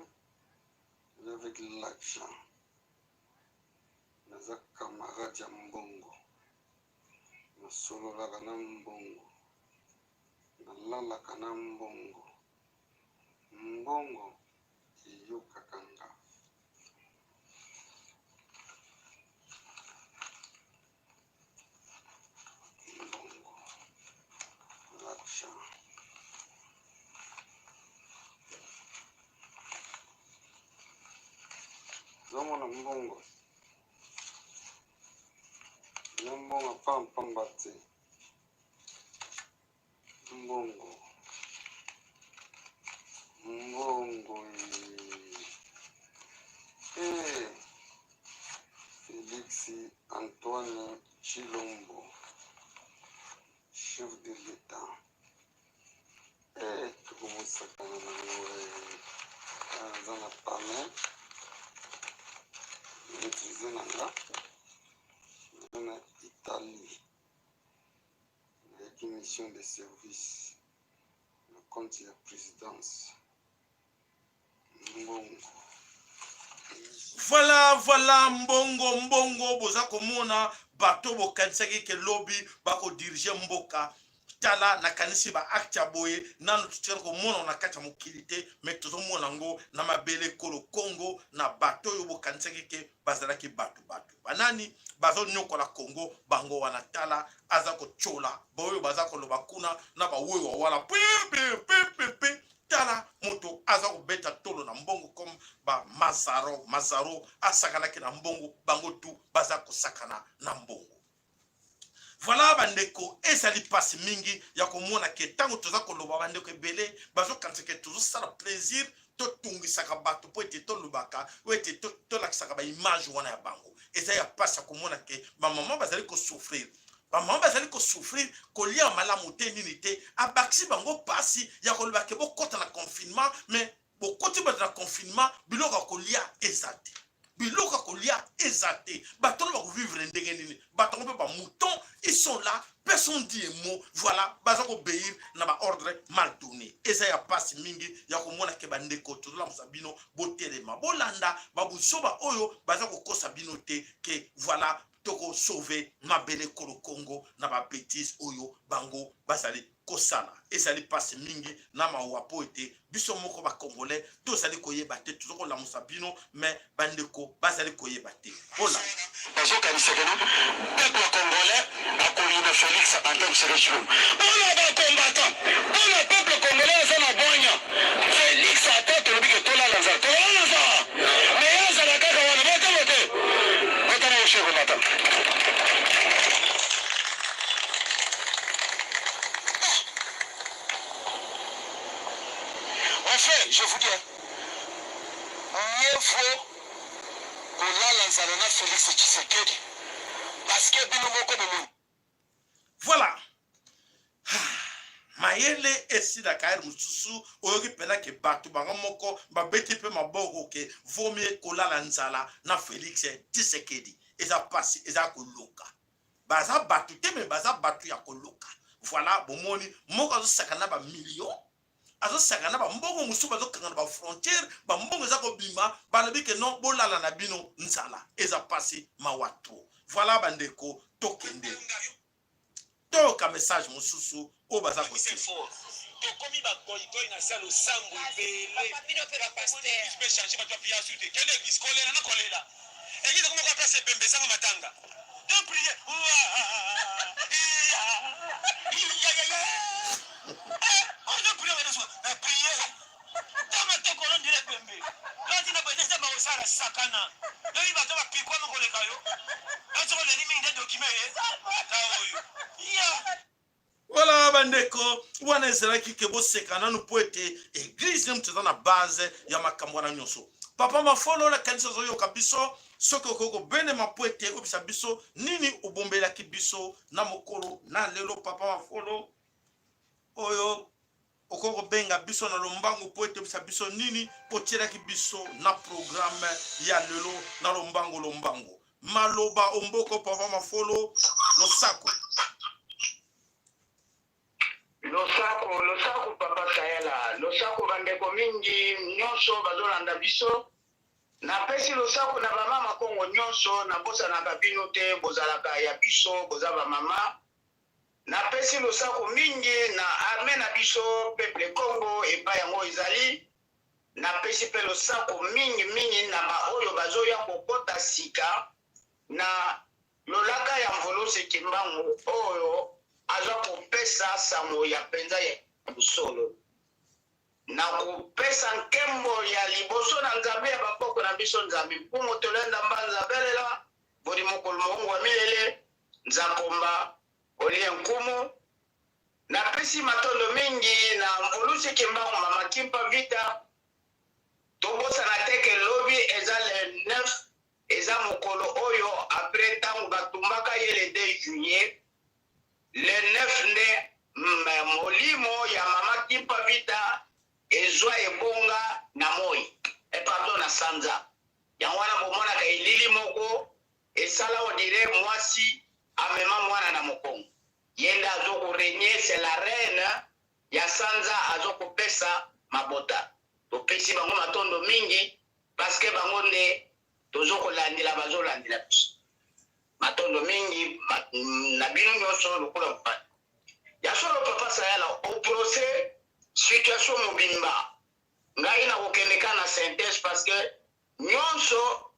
mais avec l'argent. Naza camarade ya mbongo, nasololaka na mbongo, nalalaka na mbongo, mbongo eyokaka nga. Mbongo, l'argent. Ozomona mbongo na mbongo pampamba te, mbongo mbongo eh. Félix Antoine Tshilombo, chef de l'État. Eh, tokomosakana nango eh. Aza na palin maîtrise na nga, naza na Italie, nayaki mission de service na compte ya présidence. Mbongo. Voilà, voilà, mbongo, mbongo, boza komona bato bokanisaki ke lobi bakodirige mboka. Tala, nakanisi ba acte ya boye nanu totikali komona na kati ya mokili te, me tozomona yango na mabele ekolo Congo na bato oyo bokanisaki ke bazalaki bato bato banani bazonyokola Congo bango wana. Tala, aza kotyola baoyo baza koloba kuna na bawewa wana pepepepepe. Tala, moto aza kobeta tolo na mbongo comme ba Mazaro. Mazaro asakanaki na mbongo, bango tu baza kosakana na mbongo. Voilà bandeko, ezali mpasi mingi ya komona ke ntango toza koloba, bandeko ebele bazokanisa ke tozosala plaisir, totungisaka bato mpo ete tolobaka oyo ete tolakisaka baimage wana ya bango. Eza ya mpasi ya komona ke bamama bazali kosouffrir, bamama bazali kosouffrir, kolia malamu te, nini te, abakisi bango mpasi ya koloba ke bokɔta na confinement. Mais bokoti bato na confinement, biloko ya kolia eza te, biloko ya kolia eza te, bato wana bakovivre ndenge nini? Bato yango mpe bamouton, ils sont là, personne dit un mot. Voilà, baza koobéir na baordre mal donné. Eza ya mpasi mingi ya komona ke bandeko tozolamusa bino, botelema, bolanda babuzoba oyo baza kokosa bino te ke voilà tokosauve mabele ekolo Congo na babêtises oyo bango bazali kosala. Ezali mpasi mingi na mawa mpo ete biso moko bacongolais tozali koyeba te. Toza kolamusa bino, me bandeko bazali koyeba te. Bolanda. Bazokanisa ke no peuple congolais akoyina Félix Antoine Tshisekedi Tshilombo. Mpona bacombattant, mpona peuple congolais aza na bwanya, Félix ata tolobi ke tolala nzala, tolala nzala, mais ye azala kaka wana. Botama te, botama yo cher combattant. Mon frère, je vous dis, hein, mieux vaut kolala nzala na Félix Tshisekedi parce que bino moko bomoni. Voilà, mayele esilaka ere mosusu. Oyoki mpenza ke bato bango moko babeti mpe maboko ke vomie kolala nzala na Félix Tshisekedi. Eza mpasi, eza koluka. Baza bato te, me baza bato ya koluka. Voilà, bomoni moko azosaka na bamillion, azosaka na bambongo mosusu, bazokanga na bafrontière, bambongo eza kobima. Balobi ke non, bolala na bino nzala, eza mpasi, mawa trop. Voilà bandeko, tokende toyoka message mosusu oyo baza kotia. Tokomi bagoigoi na se ya losambo ebele mpe change bato ya su te. Kende église kolela na kolela, église ekoma kwa place ebembe ezanga matanga. Donc prier, on prier ntango tokolo ndile ebembe lati na boye nzambe akosala sakana yoyi bato bapikwama koleka yo soki oleli mingi nde document ye ata oyo ya. Voilà bandeko, wana ezalaki ke boseka nanu mpo ete église nde moto eza na base ya makambo wana nyonso. Papa Mafolo, nakanisi ozoyoka biso. Soki okoki kobenema mpo ete oyebisa biso nini obombelaki biso na mokolo na lelo, papa Mafolo oyo okoki kobenga biso na lombangu mpo ete oyebisa biso nini otielaki biso na programme ya lelo na lombangu lombangu. Maloba omboko, papa Mafolo, losako. Losako, losako papa Sayala, losako bandeko mingi nyonso bazolanda biso. Napesi losako na bamama Kongo nyonso, nabosanaka bino te, bozalaka ya biso, boza bamama. Napesi losako mingi na arme na biso peuple Kongo epai yango ezali. Napesi mpe losako mingi mingi na baoyo bazoya kokota sika na lolaka ya Mvuluzi Kimbangu oyo aza kopesa sango ya mpenza ya bosolo. Na kopesa nkembo ya liboso na Nzambe ya bakoko na biso, Nzambe Mpungu Tolenda Mbanza Belela Bodi Mokolo Mohungu wa Milele Nzakomba Olie Nkumu. Napesi matondo mingi na Mvuluzi Kimbangu, Mama Kimpa Vita. Tobosana te ke lobi eza le 9, eza mokolo oyo après ntango batumbaka ye le 2 juillet, le 9 nde molimo ya Mama Kimpa Vita ezwa ebonga na moi, pardon, na sanza. Yango wana bomonaka elili moko esala on dirait mwasi amema mwana na mokongo. Ye nde azo korégner, c'est la reine ya sanza, azo kopesa mabota. Topesi bango matondo mingi parce que bango nde tozo kolandela, bazolandela biso. Matondo mingi na bino nyonso lokola mobali ya solo. Papa Sayala, obrosser situation mobimba. Ngai nakokende ka na synthèse parce que nyonso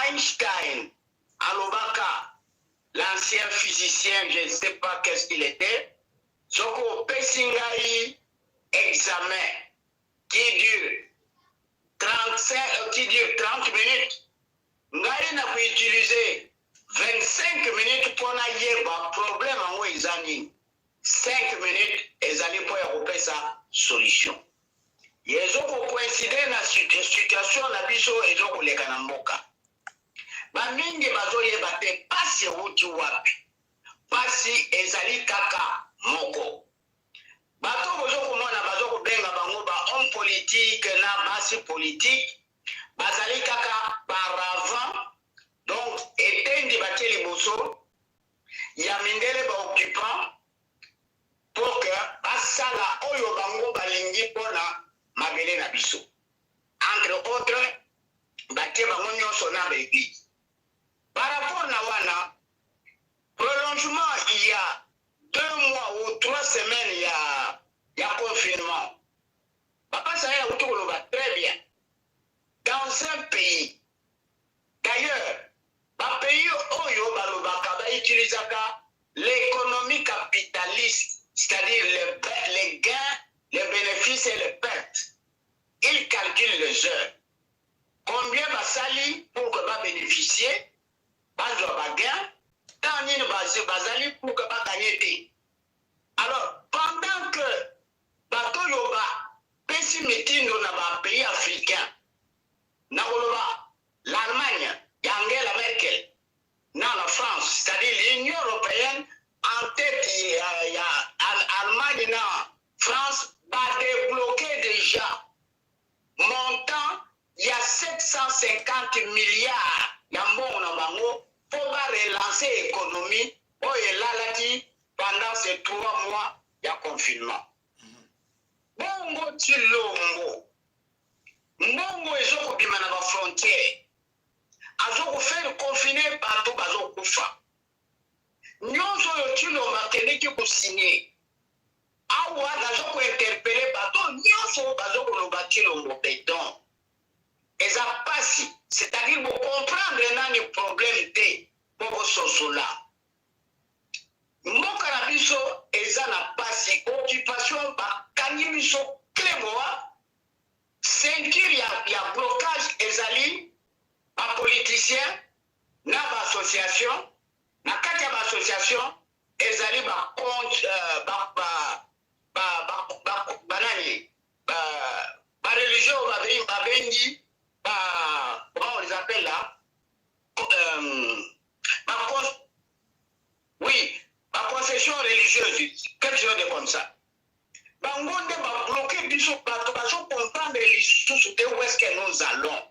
Einstein alobaka, l'ancien physicien, je ne sais pas qu'est-ce qu'il était: soki opesi ngai examen qui dure 35, qui dure 30 minutes, ngai na koutiliser 25 minutes mpo nayeba problème yango eza nini, 5 minutes ezali mpo ya kopesa solution. Ezokocoïncider na situation na biso ezokoleka na mboka. Bamingi bazoyeba te pasi ewuti wapi. Pasi ezali kaka moko. Bato bozokomona bazokobenga bango ba homme politique na basi politique bazali kaka paravent, donc etendi batie liboso ya mindele baoccupant pour que basala oyo bango balingi mpona mabele na biso. Entre autres, batie bango nyonso na baéglise. Par rapport na wana prolongement ya 2 mois ou 3 semaines ya confinement, papa Sahel auti koloba très bien. Dans un pays, d'ailleurs bapays oyo balobaka bautilisaka l'économie capitaliste, c'est-à-dire les gains, les bénéfices et les pertes, ils calculent les heures, combien basali pour que babénéficier, bazwa bagain, ntango nini bazali pour que bagagner te. Alors pendant que bato oyo bapesi mitindo na bapays africain, na koloba l'Allemagne ya Angela Merkel na la France, c'est-à-dire l'Union européenne en tête ya Allemagne na France, badébloqué déjà montant ya 750 milliards ya mbongo na bango mpo barelancer économie oyo elalaki pendant ces 3 mois. Bongo Tshilombo mbongo ezo kobima na ba frontières azo ko faire confiner bato bazo kufa. Nyonso oyo Tshilombo akendeki ko signer awa nazo ko interpeller bato nyonso oyo bazo koloba Tshilombo beton. Eza pasi, c'est-à-dire bo comprendre nani problème te po bososola. Mboka na biso eza na pasi occupation ba kangi biso cle boa ceinture ya, ya blocage ezali ba politiciens na ba association na kati ya ba association ezali ba compte euh, ba, ba, ba, ba, ba, ba nani ba, ba religieux oyo babengi babengi ba comment on les appelle là euh, ba Oui, ba confession religieuse, quelque chose de comme ça. Bango nde ba bloquer biso bato bazo comprendre lisusu te où est-ce que nous allons.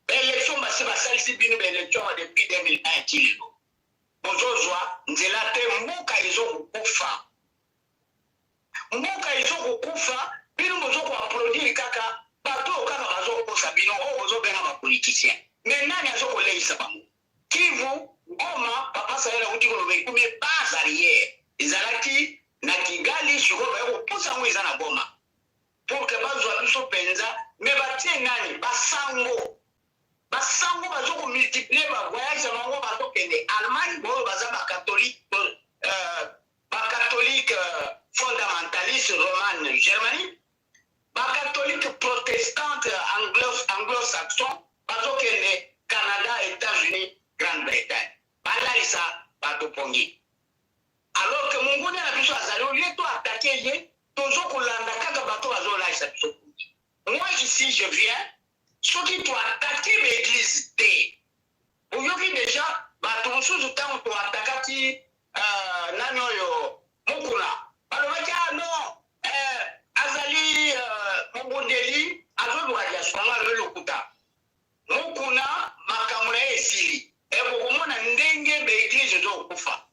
Ba élection basi basalisi bino ba élection depuis 2001 ti lelo. Bozozwa nzela te mboka ezo kokufa. Mboka ezo kokufa bino bozo ko applaudir kaka bato oyo kaka bazo kokosa bino oyo bozobenga ba politiciens. Mais nani azo koleisa bango? Kivu, Goma, papa Sahel awuti koloba ekomi base arrière ezalaki na Kigali sikoyo baye kopusa yango eza na Goma pour que bazwa biso penza mais batie nani basango basango bazo ko multiplier ba voyage na bango bazokende Allemagne boyo baza ba catholique euh, ba catholique euh, fondamentaliste romane Germanie Ba catholique protestante anglo anglo saxon bazokende Canada, Etats-Unis, Grande Bretagne balalisa bato pongi alors que monguna na biso azali au lieu to attaquer ye tozo kolanda kaka bato bazolalisa biso pongi. Moi ici je viens soki to attaquer ba eglise te Boyoki dejà batu mosusu tango to attaquaki euh, nani oyo Mukuna balobaki ah non euh, azali euh, mobundeli azoluka diaspora nga alobi lokuta Mukuna makambo na ye esili e bokomona ndenge ba eglise ezokokufa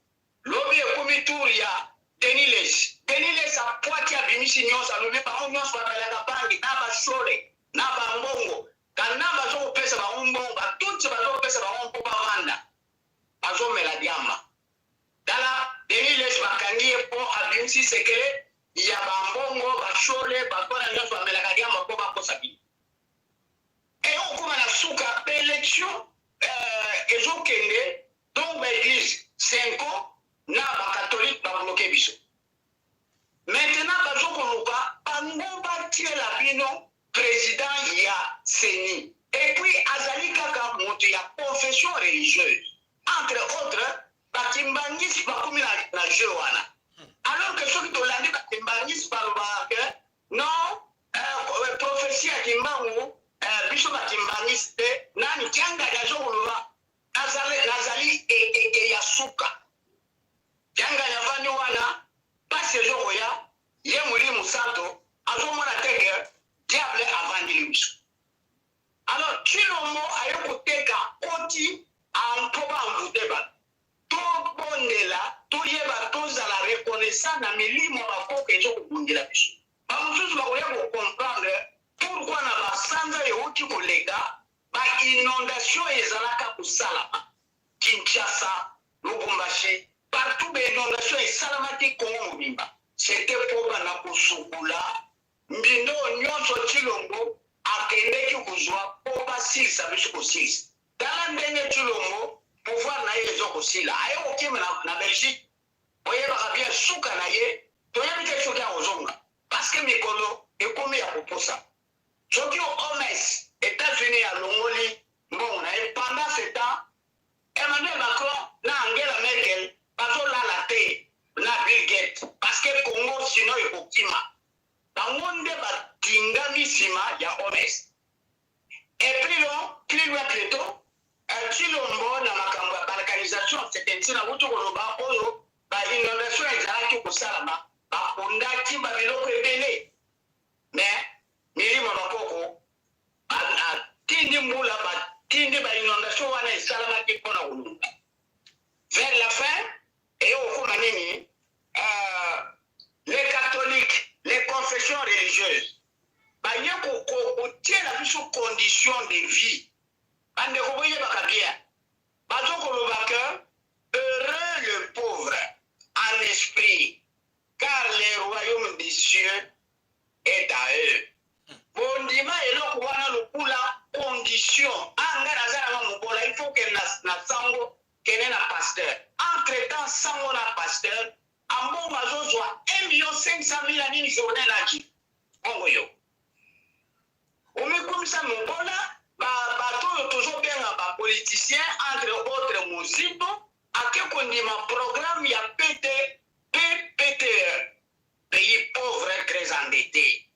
lobi ekomi tour ya Denis Lessi Denis Lessi apwati abimisi nyonso alobi bango nyonso bamelaka bangi na bashole na bambongo Kanambe azo kopesa bango mbongo, ba tutsi bazo kopesa bango mpo bavanda, bazomela diamba. Tala Denis Lessi bakangi ye mpo abimisi sekele ya ba mbongo, ba shole, bato wana nyonso bamelaka diamba mpo bakosa bino. Eyo kokoma na suka ba election euh, ezokende donc ba eglise Cenco na ba catholique ba bloquer biso. Maintenant bazo koluka bango batiela bino president ya ceni et puis azali kaka mutu ya confession religieuse entre autres ba kimbanguistes bakomi na, na jeu wana alors que soki tolandi ba kimbanguistes balobaka que non euh, prophetie ya kimbangu euh, biso ba kimbanguistes te nani kiangani azokoloba nazali, nazali ekeke ya suka kiangani avandi wana pasi ezokoya Ye molimo santo azomona te que diable avandeli biso. Alors Tshilombo aye koteka akoti mpo ba envoute bato. Tobondela toyeba tozala reconnaissant na milimo ya bakoko ezo kobundela biso. Ba mosusu bakoya ko comprendre pourquoi na ba sanza ewuti koleka ba inondations ezalaka kosalama Kinshasa, Lubumbashi, partout ba inondations esalamaki Congo mobimba. C'etait po banda kosukola mbindo oyo nionso Tshilombo akendeki kozua po basilisa biso kosilisa. Tala ndenge Tshilombo pouvoir na ye ezo kosila aye kokima na, na Belgique. Boyebaka bien suka na ye toyebi te soki akozonga parce que mikolo ekomi ya kopusa. Soki OMS Etats-Unis alongoli mbongo na ye pendant ce temps Emmanuel Macron na Angela Merkel bazo lala te na Bill Gates parce que Congo sinon ekokima. Bango nde batingami sima ya OMS. Et plus long, plus loin plutôt, euh, Tshilombo na makambo ya balkanisation, c'est ainsi na wuti koloba oyo ba inondation ezalaki kosalama, bakundaki ba biloko ebele. Mais milimo ya bakoko atindi mbula batindi ba inondation wana esalamaki mpo na koluka vers la fin eye kokoma nini euh, les catholiques les confessions religieuses. religieuse baye kotiela biso condition de vie. Bandeko boyebaka bien, bazo koloba que heureux le pauvre en esprit car le royaume des cieux est à eux. Bondima eloko wana lokola condition. Ah, nga naza nanga mobola, il faut que na, na sango kende na pasteur. Entre temps sango na pasteur ambongo azozwa 1 million 500 mille en une journée naki bongo yo omikumisa mobola. Bato oyo tozobenga bapoliticien, entre autres Mozito, ake kondima programme ya PT PPTE, pays pauvre très endetté.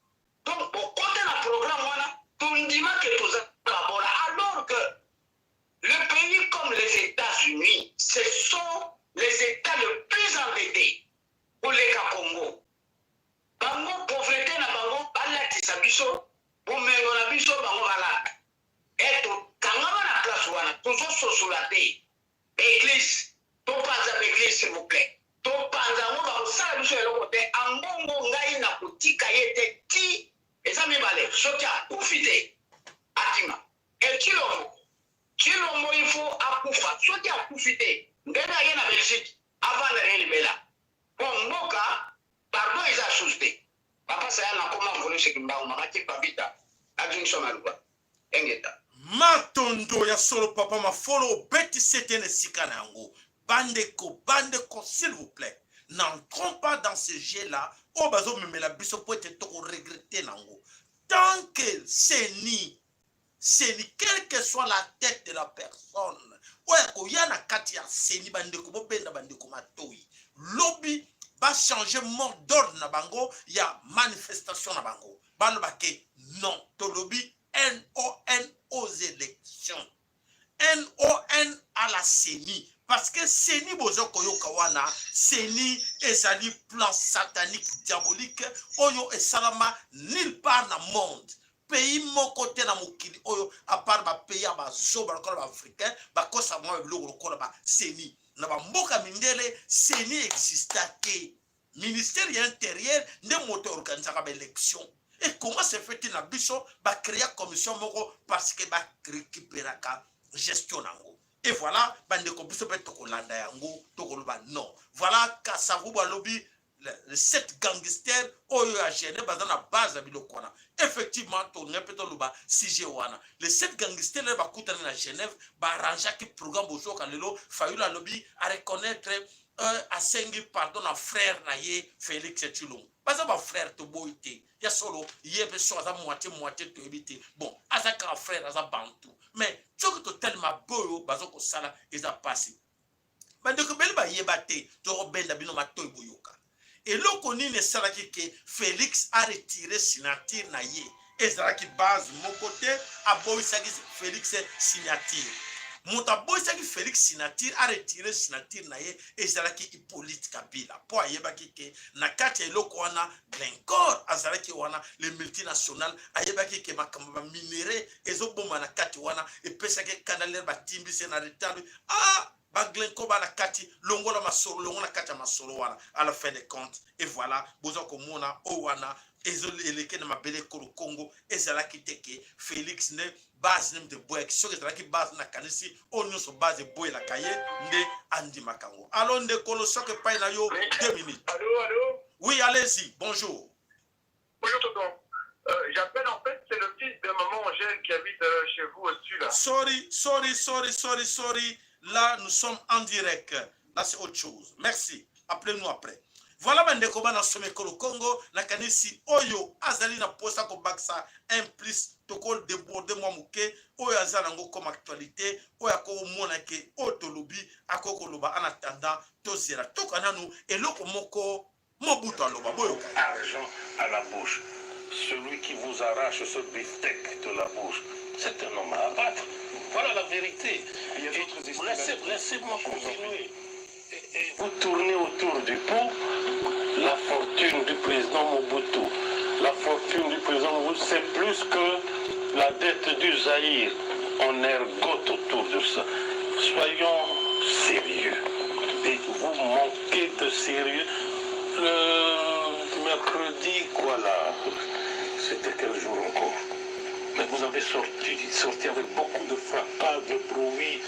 Donc bokota na programme wana, tondima ke toza babola, alors que le pays comme les États-Unis, ce sont les États le plus endettés koleka Congo. Bango pauvreté na bango balatisa biso bomengo na biso, bango balata e tokangama na place wana, tozososola te. Église, topanza baeglise, s'il vous plaît, topanza yango, bakosala biso eloko te. Ambongo, ngai na kotika ye te ti eza mibale. Soki akufi te, akima. E Tshilombo, Tshilombo il faut akufa. Soki akufi te, ndenge aye na Belgique, avanda ne libela po mboka pardon eza susu te. Papa Saya, nakoma mvulusi Kimbangu, mama Kimpa Vita azongiso maluba engeta. Matondo ya solo, papa Mafolo, obetisi ete na esika na yango. Bandeko, bandeko, s'il vous plaît, n'entrons pas dans ce jeu là oyo bazomemela biso po ete tokoregretter nango. Tant que CENI, CENI, quelle que soit la tête de la personne oyo akoya na kati ya CENI, bandeko, bobenda bandeko matoi, lobi bachange mot d'ordre na bango ya manifestation na bango, baloba ke non, tolobi non aux élections, non à la CENI, parce que CENI boza koyoka wana, CENI ezali plan satanique, diabolique, oyo esalama nulle part na monde. Pays moko te na mokili oyo, à part bapays ya bazoba lokola baafricain, bakosa mwa biloko lokola baCENI. Na bamboka mindele, CENI exista te. Ministère ya intérieur nde moto organisaka baélection. Et comment se fait na biso bacréa commission moko parce que barécupéraka gestion nango? Et voilà, bandeko, biso mpe tokolanda yango, tokoloba non. Voilà, Kasavubu alobi le sept gangster oyo ya Genève baza na base ya biloko wana. Effectivement, tolingai mpe toloba sujet wana. Les sept gangster lelo bakutani na Genève, baarrangeaki programme. Bozoka lelo Fayulu alobi areconnaître, asengi pardon na frère na ye Félix Tshilombo. Baza bafrère, toboyi te. Ya solo, ye mpe so aza moitié moitié, toyebi te. Bon, aza kaka frère, aza bantu. Mais soki totelema boyo, baza kosala, eza pasi. Bandeko ebele bayeba te. Tokobenda bino matoi, boyoka eloko nini esalaki ke Félix aretire signature na ye. Ezalaki base moko te aboyisaki Félix signature. Moto aboyisaki Félix signature, aretire signature na ye, ezalaki Hippolyte Kabila, mpo ayebaki ke na kati ya eloko wana Glencore azalaki wana, le multinational. Ayebaki ke makambo baminerais ezoboma na kati wana. Epesaki kanda lere batimbisi na retard. Ah, baGlencore bana kati, longola masolo, longo na kati ya masolo wana. À la fin de compte, et voilà, boza komona oyo wana eleke na mabele ekolo Congo. Ezalaki te ke Félix nde base nde eboyaki. Soki ezalaki base, nakanisi oyo nyonso base eboyelaka ye nde andimaka yango. Alo, ndeko, soki epai na yo, 2 minutes. Allô, allô. Oui, allez-y, bonjour. Bonjour, tonton. J'appelle en fait, c'est le fils de maman Angèle qui habite chez vous au-dessus là. Sorry, sorry, sorry, sorry, sorry. Là, nous sommes en direct. Là, c'est autre chose. Merci. Appelez-nous après. Voilà, bandeko bana somekolo Congo, nakanisi oyo azali na posa kobakisa un plus, toko déborde mwa moke. Oyo aza nango comme actualité, oyo akomona ke oyo tolobi, akoki koloba. En attendant, tozela toka nanu eloko moko Mobutu aloba, boyoka. Argent à la bouche. Celui qui vous arrache ce beefsteak de la bouche, c'est un homme à abattre. Voilà la vérité. Il y a d'autres Et laissez-moi continuer. Et vous tournez autour du pot. La fortune du président Mobutu, la fortune du président Mobutu, c'est plus que la dette du Zaïre. On ergote autour de ça. Soyons sérieux. Et vous manquez de sérieux. Le mercredi, quoi là? C'était quel jour encore Mais vous avez sorti, sorti avec beaucoup de fracas, de bruit.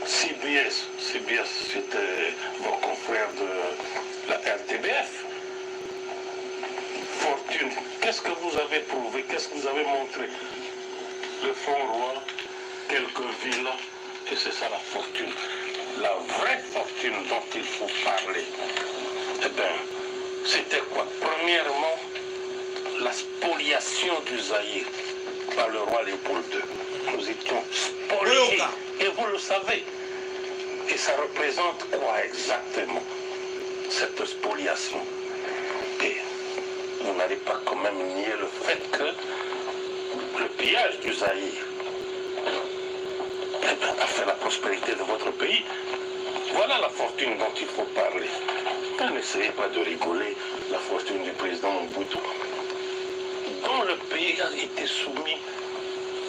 CBS, CBS, c'était vos confrères de la RTBF. Fortune, qu'est-ce que vous avez prouvé Qu'est-ce que vous avez montré Le Fonds Roi, quelques villas, et c'est ça la fortune. La vraie fortune dont il faut parler. Eh bien, c'était quoi Premièrement, la spoliation du Zaïre par le roi Léopold II. Nous étions spoliés, et vous le savez. Et ça représente quoi exactement, cette spoliation Et vous n'allez pas quand même nier le fait que le pillage du Zaïre eh ben, a fait la prospérité de votre pays. Voilà la fortune dont il faut parler. N'essayez pas de rigoler la fortune du président Mobutu, dont le pays a été soumis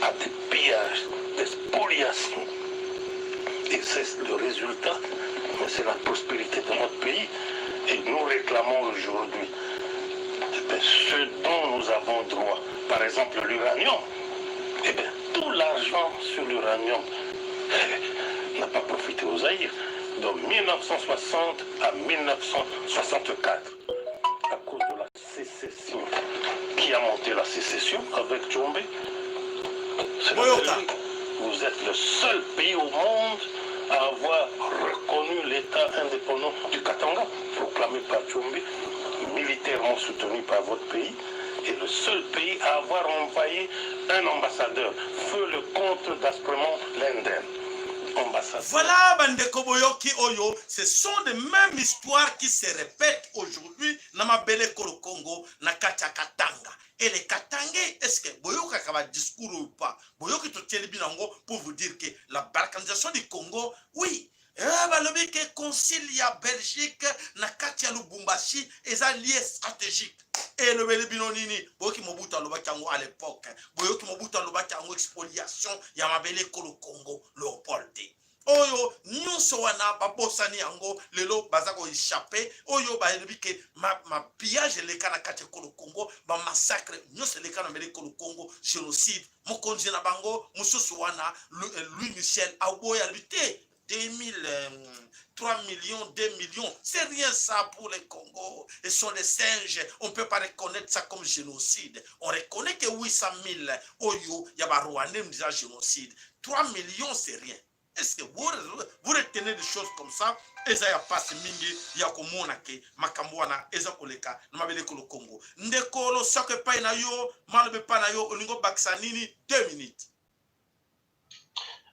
à des pillages, des spoliations. Et c'est le résultat, c'est la prospérité de notre pays. Et nous réclamons aujourd'hui eh ben, ce dont nous avons droit. Par exemple, l'uranium. Eh bien, tout l'argent sur l'uranium n'a pas profité aux Zaïre. De 1960 à 1964, à cause de la sécession. Qui a monté la sécession avec Tshombe C'est la Belgique. Vous êtes le seul pays au monde à avoir reconnu l'État indépendant du Katanga, proclamé par Tshombe, militairement soutenu par votre pays, et le seul pays à avoir envoyé un ambassadeur, feu le comte d'Aspremont Linden. Ambassadeur. Voilà, bandeko boyoki oyo, ce sont les mêmes histoires qui se répètent aujourd'hui na mabele kolo Congo, na kati ya Katanga. Et les Katangais, est-ce que boyokaka ba discours ou pas? Boyoki totieli bino yango pour vous dire que la balkanisation du Congo, oui, eh, balobi ke concile ya Belgique na kati ya Lubumbashi eza lieu stratégique. Elobeli bino nini? Boyoki Mobutu alobaki yango à l'époque. Boyoki Mobutu alobaki yango, spoliation ya mabele kolo Congo, Léopold te. Oyo nyonso wana babosani yango, lelo baza koéchapper. Oyo bayebi ke mapillage eleka na kati ya ekolo Congo, bamassacre nyonso eleka na mabele ekolo Congo, génocide. Mokonzi na bango mosusu wana, Louis Michel, aboya, alobi te 2000, 3 millions, 2 millions, c'est rien ça pour les Congo. Ils sont des singes. On ne peut pas reconnaître ça comme génocide. On reconnaît que 800 000 oyo, il y a Rwandais, déjà génocide. 3 millions, c'est rien. Est-ce que vous, vous retenez des choses comme ça? Eza ya pasi mingi ya komona ke makambo wana eza koleka na mabele ekolo Congo. Ndeko, losako epai na yo, maloba epai na yo, olingi obakisa nini? 2 minutes.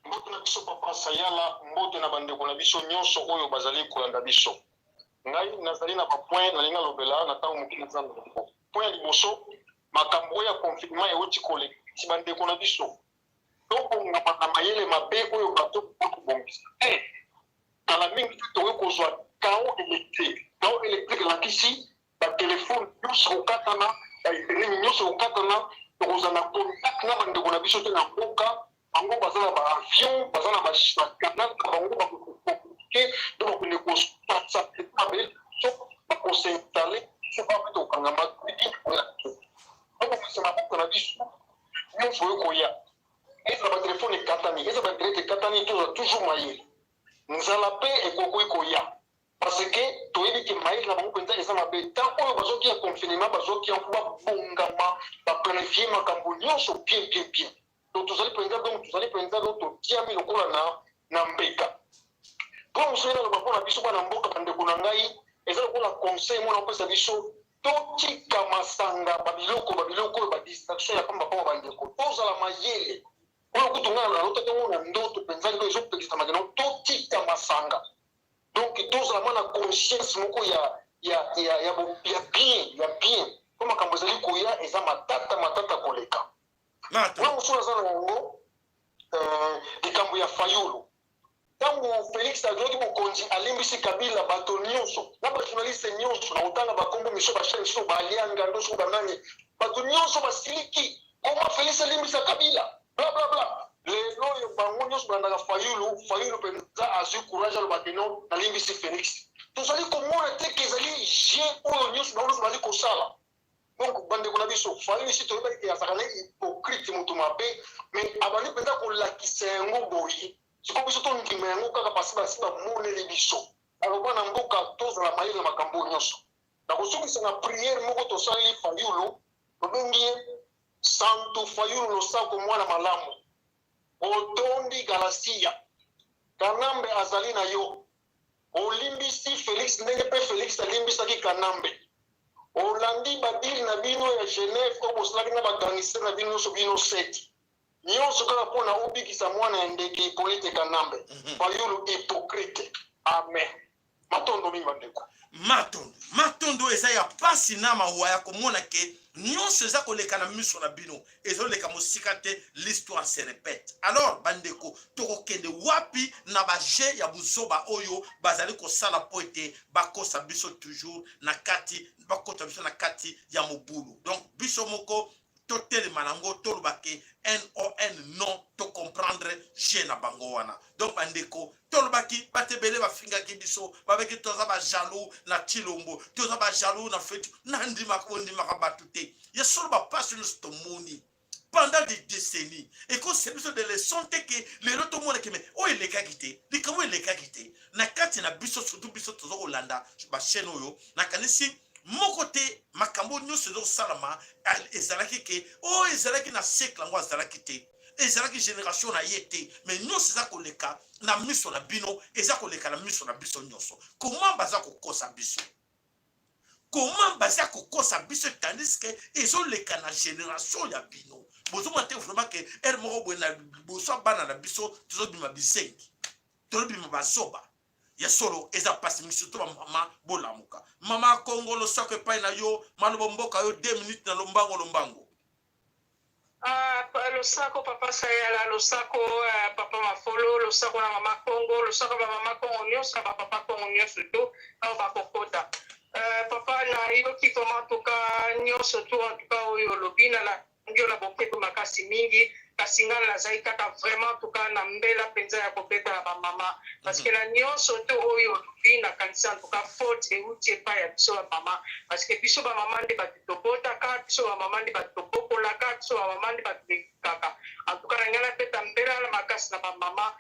Mbote na biso, papa Sayala. Mbote na bandeko na biso nyonso oyo bazali kolanda biso. Ngai nazali na bapoint nalingi nalobela na ntango moke naza na yango. Point ya liboso, makambo oyo ya confinement euti koleka. Ti bandeko na biso, tobongama na mayele mabe oyo bato kobongisa te. Kala mingi te tokoki kozwa chaos électrique. Chaos électrique elakisi batelefone nyonso kokatana, bainternet nyonso kokatana. Tokozala na contact na bandeko na biso te na mboka. Bango baza na baavion, baza na bacanal na bango, bakoke to bakende kosasa mabele so bakos'installer so bape tokangama tobongisa maboko na biso nyonso oyo koya. Eza batelefone ekatani, eza bainternet ekatani, toza toujours mayele. Nzala mpe ekokoki koya parce que toyebi ke mayele na bango mpenza eza mabe. Tant oyo bazoki ya confinement, bazoki yango, babongama, baplanifie makambo nyonso bien bien bien. Donc tozali mpenza, donc tozali mpenza, donc totiami lokola na mbeka. Mpo mosusu naloba mpona biso bana mboka, bandeko na ngai, eza lokola conseil mona opesa biso: totika masanga, babiloko oyo, badistraction ya pamba pamba. Bandeko, tozala mayele. Oyo kutu ngai nalotaki yango na ndoto mpenza, lelo ezopekisa makeno. Totika masanga, donc tozala mwa na conscience moko ya bien, ya bien, mpo makambo ezali koya eza matata matata koleka. Wana mosusu aza na yango, likambo ya Fayulu. Ntango Félix azwaki bokonzi, alimbisi Kabila. Bato nyonso na bajournaliste nyonso na kotanga bakombo miso, bachaine miso, balianga ndo banani, bato nyonso basiliki: koma Félix alimbisa Kabila, bla bla bla. Lelo oyo bango nyonso balandaka Fayulu. Fayulu mpenza azwi courage, alobaki: non, nalimbisi Félix. Tozali komona te ke ezali jeu oyo nyonso bango nyonso bazali kosala. Donc bandeko na biso. Fayulu esi toyebaki ke azalaka na hypocrite, moto mabe, mais abandi mpenza kolakisa yango boye. Sikoyo biso tondima yango kaka pasi basi bamoneli biso. Alors bana mboka, tozala mayele na makambo oyo nyonso. Nakosukisa na prière moko tosaleli Fayulu, tobengi ye Santu Fayulu losako mwana malamu. Otondi Galasia. Kanambe azali na yo. Olimbisi Felix ndenge pe Felix alimbisaki Kanambe. Olandi ba deal na bino ya Genève oyo bosalaki na ba gangster na bino nyonso bino 7. Nyonso kaka pona obikisa mwana ya ndeke Hyppolite Kanambe. Fayulu hypocrite. Amen. Matondo mingi bandeko. Matondo, matondo eza ya pasi na mawa ya komona ke nyonso eza koleka na miso na bino, ezoleka mosika te, l'histoire se répète. Alors bandeko, tokokende wapi na ba jeu ya buzoba oyo bazali kosala mpo ete bakosa biso toujours na kati, bakota biso na kati ya mobulu? Donc biso moko totelema nango, toloba ke non non, to comprendre jeu na bango wana. Donc bandeko, tolobaki, bato ebele bafingaki biso, babeki toza ba jaloux na Tshilombo, toza ba jaloux na feti. Nandimaka, bondimaka bato te. Ya solo, bapasi nyonso tomoni pendant des décennies ekosisa biso de leçon te ke lelo tomonaki me oyo elekaki te, likambo elekaki te na kati na biso, surtout biso toza kolanda bachaîne oyo. Nakanisi moko te makambo nyonso ezosalama ezalaki ke oyo ezalaki na siècle yango azalaki te, ezalaki génération na ye te, mais nyonso eza koleka na miso na bino, eza koleka na miso na biso nyonso. Comment baza kokosa biso? Comment baza kokosa biso tandis que ezoleka na génération ya bino? Bozomona te vraiment ke heure moko boye na liboso ya bana na biso tozobima bizengi, tozobima bazoba? Ya solo eza mpasi mingi, surtout bamama. Bolamuka. Mama Kongo, losako epai na yo, maloba mboka yo 2 minutes na lombango lombango. Ah, losako papa Sayala, losako uh, papa Mafolo, losako na mama Kongo, losako ba mama Kongo nyonso na ba papa Kongo nyonso to awa bakokota. Uh, papa, nayoki vraiment en tout cas nyonso to en tout cas oyo olobi na landi yo na bokebi makasi mingi, kasi ngai nazali kaka vraiment en tout cas na mbela mpenza ya kobeta na bamama, parce que na nyonso to oyo olobi, nakanisi en tout cas faute euti epai ya biso bamama, parce que biso bamama nde bato tobotaka, biso bamama nde bato tobokolaka, biso bamama nde bato toekaka. En tout cas na ngai nabeta mbela na makasi na bamama.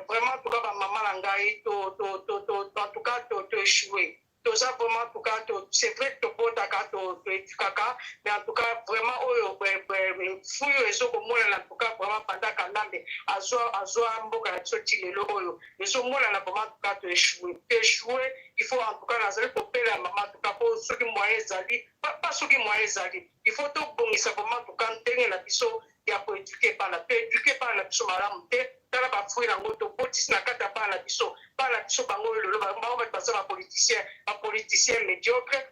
Vraiment en tout cas bamama na ngai, to, to, to, to, en tout cas to, to échoué toza vraiment en tout cas to, c'est vrai que tobotaka, toéduquaka, mais en tout cas vraiment oyo fuyo ezokomonana en tout cas vraiment banda Kanambe azwa mboka na biso ti lelo oyo, ezomonana vraiment en tout cas toéchoué, toéchoué. Il faut en tout cas nazali kopela mama en tout cas po soki moyen ezali, pas soki moyen ezali, il faut tobongisa vraiment en tout cas ndenge na biso ya koéduquer bana. Toéduquer bana na biso malamu te. Tala bafruit yango tobotisi na kati ya bana na biso. Bana na biso bango oyo lelo bango bato baza bapoliticien, bapoliticien médiocre.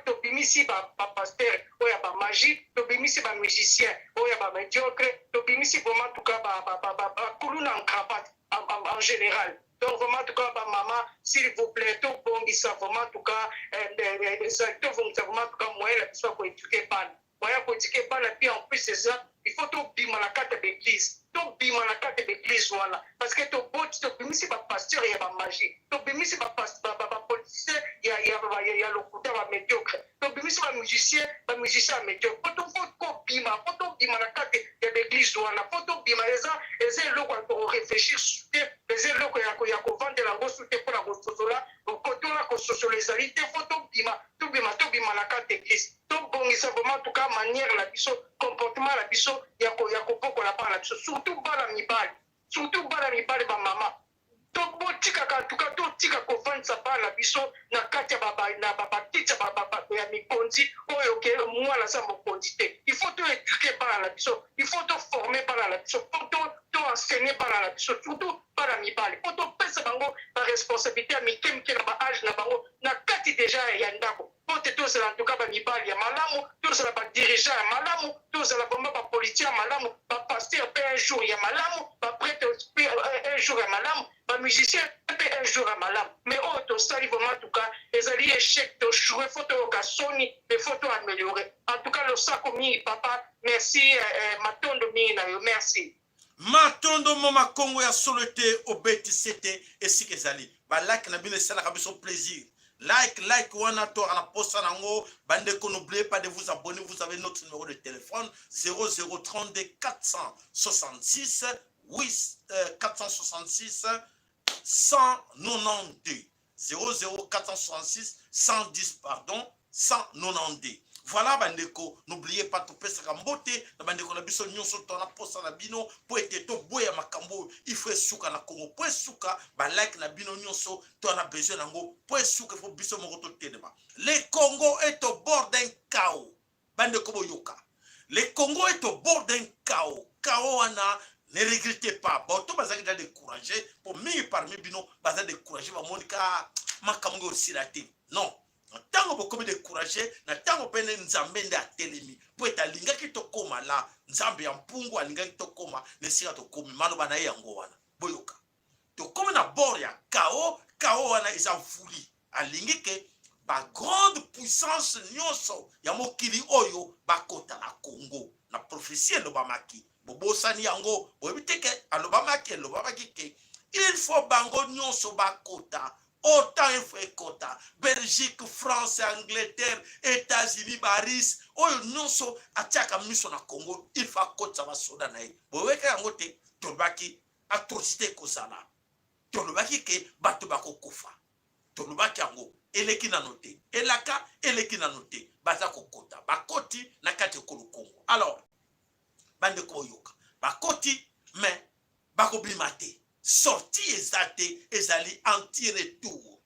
Tobimisi bapasteur oyo ya bamagie, tobimisi bamusicien oyo ya bamédiocre, tobimisi vraiment en tout cas bakuluna en cravate en général. Donc vraiment en tout cas bamama, s'il vous plaît, tobongisa vraiment en tout cas, tobongisa vraiment en tout cas moyen na biso ya koéduquer bana, moyen ya koéduquer bana. Puis en plus eza il faut tobima na kati ya baeglise, tobima na kati ya baeglise wana, parce que toboti, tobimisi bapasteur ya bamagie, tobimisi bapoliticien ya lokuta, bamédiocre, tobimisi bamusicien, bamusicien ya médiocre. Po kobima, po tobima na kati ya baeglise wana, po tobima. Eza eloko ya koréfléchir su te, eza eloko ya kovandela yango su te, mpona kososola kotola kososola ezali te. Fo tobima, tobima, tobima na kati église. Tobongisa vraiment en tout cas manière na biso, comportement na biso ya kobokola bana na biso, surtout bana mibali, surtout bana mibali. Bamama, botikaka en tout cas, totika kovandisa bana na biso na kati ya bakiti ya mikonzi oyo ke mwana aza mokonzi te. Il faut toéduquer bana na biso, il faut toformer bana na biso, po toenseigner bana na biso, surtout bana mibali, po topesa bango baresponsabilité ya mike mike na baage na bango na kati deja ya ndako, po te tozala en tout cas bamibali ya malamu, tozala badirigeant ya malamu, tozala vraiment bapoliticien ya malamu, bapasteur mpe un jour ya malamu, baprêtre mpe un jour ya malamu, bamusicien mpe un jour ya malamu. Mais oyo tosali vraiment en tout cas ezali échec, toéchoué. Faut toyoka soni mpe faut toaméliorer en tout cas. Losako mingi papa, merci. Matondo mingi na yo, merci. Matondo mama Kongo. Ya solo ete obetisi ete esika ezali balaki na bino esalaka biso plaisir. Like, like wana to na posa nango. Bandeko, n'oubliez pas de vous abonner. Vous avez notre numéro de téléphone 0032 466 8 466 192 00466 110 pardon 192. Voilà bandeko, n'oubliez pas topesaka mbote na bandeko na biso nyonso to na posa na bino po ete toboya makambo oyo. Il faut esuka na Congo, po esuka. Balike na bino nyonso to na besoin nango po esuka. Il faut biso moko totelema. Le Congo est au bord d'un chaos. Bandeko, boyoka, le Congo est au bord d'un chaos. Chaos wana, ne regrettez pas. Bato bazalaki déjà découragé, po mingi parmi bino baza découragé, bamoni ka makambo oyo osila te. Non, na ntango bokomi découragé, na ntango pene Nzambe nde atelemi, mpo ete alingaki tokóma la. Nzambe ya mpungu alingaki tokóma na esika tokómi. Maloba na ye yango wana. Boyoka, tokómi na bord ya chaos. Chaos wana eza vuli. Alingi ke bagrande puissance nyonso ya mokili oyo bakota na Congo. Na prophétie elobamaki, bobosani yango, boyebi te ke alobamaki, elobamaki ke il faut bango nyonso bakota. Autant il faut ekota Belgique, France, Angleterre, États-Unis, baris oyo nyonso atiaka miso na Congo, il faut akotisa basoda na ye. Boyeka yango te? Tolobaki atrocité ekozala, tolobaki ke bato bakokufa, tolobaki yango. Eleki nano te, elaka eleki nano te. Baza kokota, bakoti na kati ekolo Congo. Alors bandeko, boyoka, bakoti mais bakobima te. Sortie eza te, ezali anti-retour.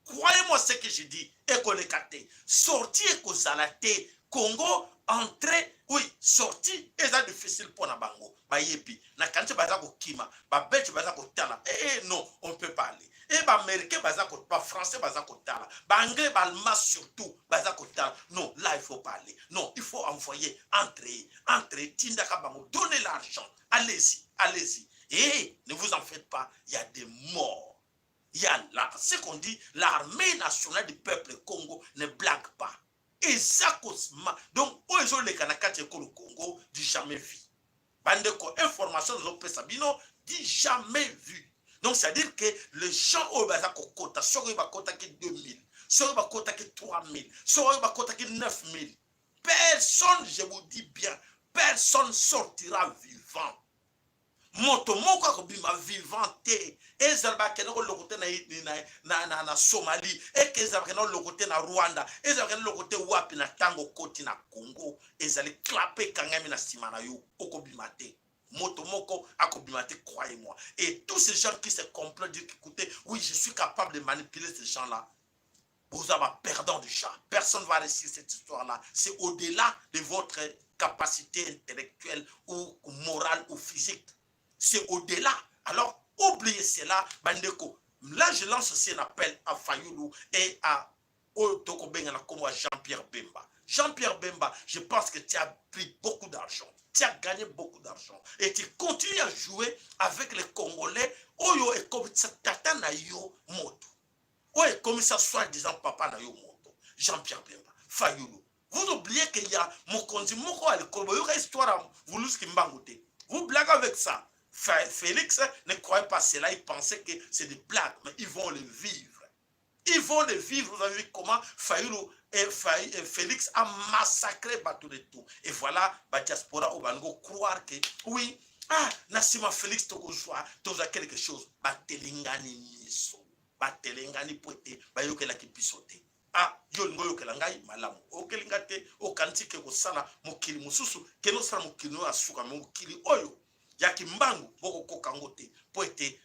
Croyez-moi ce que je dis, ekoleka te. Sortie ekozala te. Congo, entrée oui, sortie eza difficile mpo na bango. Bayebi nakanisi baza kokima. Babelge baza kotala: eh, eh, non, on peut pas aller. E baaméricain baza, bafrançais baza kotala, baanglais, baallemand surtout baza kotala: non, là il faut pas aller, non, il faut envoyer. Entrez, entrez, tindaka bango, donnez l'argent, allez-y, allez-y. Et ne vous en faites pas, il y a des morts. Il y a là ce qu'on dit, l'armée nationale du peuple Congo ne blague pas. Eza kosima. Donc oyo ezoleka na kati ya ekolo Congo, du jamais vu. Bandeko, information ezopesa bino, du jamais vu. Donc c'est à dire que les gens oyo baza kokota, soki oyo bakotaki 2000, soki bakotaki 3000, soki oyo bakotaki 9000, personne, je vous dis bien, personne sortira vivant. Moto moko akobima vivant te. Ezala bakende koloko te na, na, na, na, na Somalie, eke ezala bakende koloko te na Rwanda, ezala bakende loko te wapi, na ntango okoti na Congo, ezali clape ekangami na nsima na yo, okobima te. Moto moko akobima te, croyez-moi. Et tous ces gens qui se complotent, dire: écoutez, oui, je suis capable de manipuler ces gens là, vous avez perdant déjà. Personne ne va réussir cette histoire-là. C'est au-delà de votre capacité intellectuelle ou morale ou physique. C'est au-delà. Alors, oubliez cela, bandeko. Là, je lance aussi un appel à Fayoulou et à comme Jean-Pierre Bemba. Jean-Pierre Bemba, je pense que tu as pris beaucoup d'argent. Tu as gagné beaucoup d'argent. Et tu continues à jouer avec les Congolais. Oyo et comme tata na yo moto. Oyo ekomisa soi-disant papa na yo moto. Jean-Pierre Bemba, Fayoulou. Vous oubliez qu'il y a mokonzi moko à l'école. Boyoka histoire ya Mvuluzi Kimbangu te? Vous blaguez avec ça. Félix ne croyait pas cela, il pensait que c'est des blagues, mais ils vont le vivre. Ils vont le vivre. Vous avez vu comment Fayoulou et Félix a massacré bato de tout. Et voilà, ba diaspora oyo bango croire que oui, ah, nasima Félix tokozwa, tozwa quelque chose. Batelengani miso. Batelengani po ete bayokelaki biso te. Ah, yo olingi oyokela ngai malamu, oyokeli nga te. Okanisi ke kosala mokili mosusu, kende osala mokili oyo asuka. Mokili oyo ya Kimbangu, bokokoka yango te, mpo ete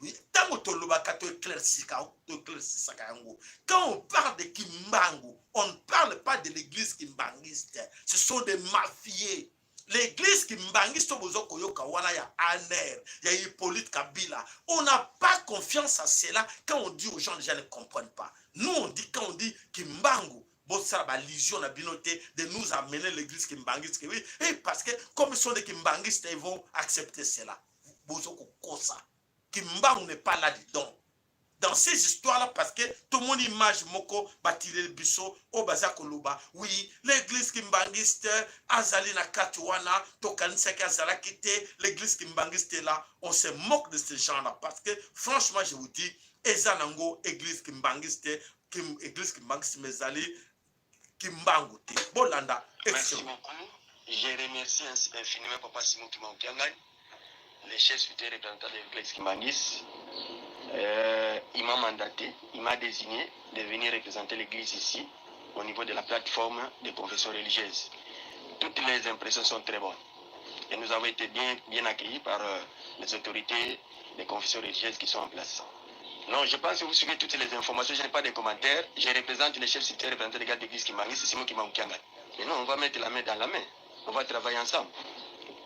ntango tolobaka, toéclaircisaka yango. Quand on parle de Kimbangu, on ne parle pas de l'église kimbangiste. Ce sont des mafieux, l'église kimbangiste oyo boza koyoka wana ya ANR ya Hippolyte Kabila. On n'a pas confiance à cela. Quand on dit aux gens, les gens ne comprennent pas. Nous on dit, quand on dit Kimbangu, bosala baillusion na bino te de nous amener l'église kimbangiste, oui, et parce que comme ils sont des kimbangistes, ils vont accepter cela. Bozo kokosa. Kimbangu n'est pas là-dedans, dans ces histoires-là, parce que tout le monde image moko batireli biso oyo baza koloba: oui, l'église kimbangiste azali na kati wana. Tokanisaki azalaki te. L'église kimbangiste là, on se moque de ces gens-là, parce que franchement, je vous dis, eza nango église kimbangiste. Kim, église kimbanguiste mais ezali kimbangu te. Bolanda. Merci beaucoup. Je remercie infiniment Papa Simon Kimbangu Kiangani, le chef spirituel représentant de l'église kimbanguiste. Il m'a mandaté, il m'a désigné de venir représenter l'église ici, au niveau de la plateforme des confessions religieuses. Toutes les impressions sont très bonnes. Et nous avons été bien, bien accueillis par les autorités des confessions religieuses qui sont en place. Non, je pense que vous suivez toutes les informations. Je n'ai pas de commentaires. Je représente le chef spirituel représentant les gars d'église Kimbanguiste, c'est Simon Kimbangu Kiangani. Mais non, on va mettre la main dans la main. On va travailler ensemble.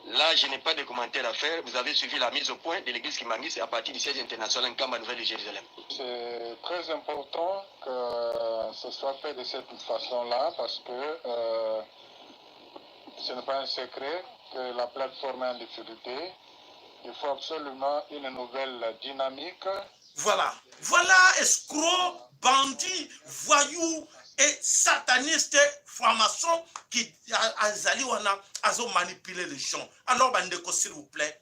Là, je n'ai pas de commentaires à faire. Vous avez suivi la mise au point de l'église Kimbanguiste à partir du siège international Nkamba Nouvelle de Jérusalem. C'est très important que ce soit fait de cette façon-là parce que ce n'est pas un secret que la plateforme est en difficulté. Il faut absolument une nouvelle dynamique. Voilà. Voilà escroc, bandit, voyou et sataniste franc-maçon qui azali wana azo manipuler les gens. Alors bandeko, s'il vous plaît,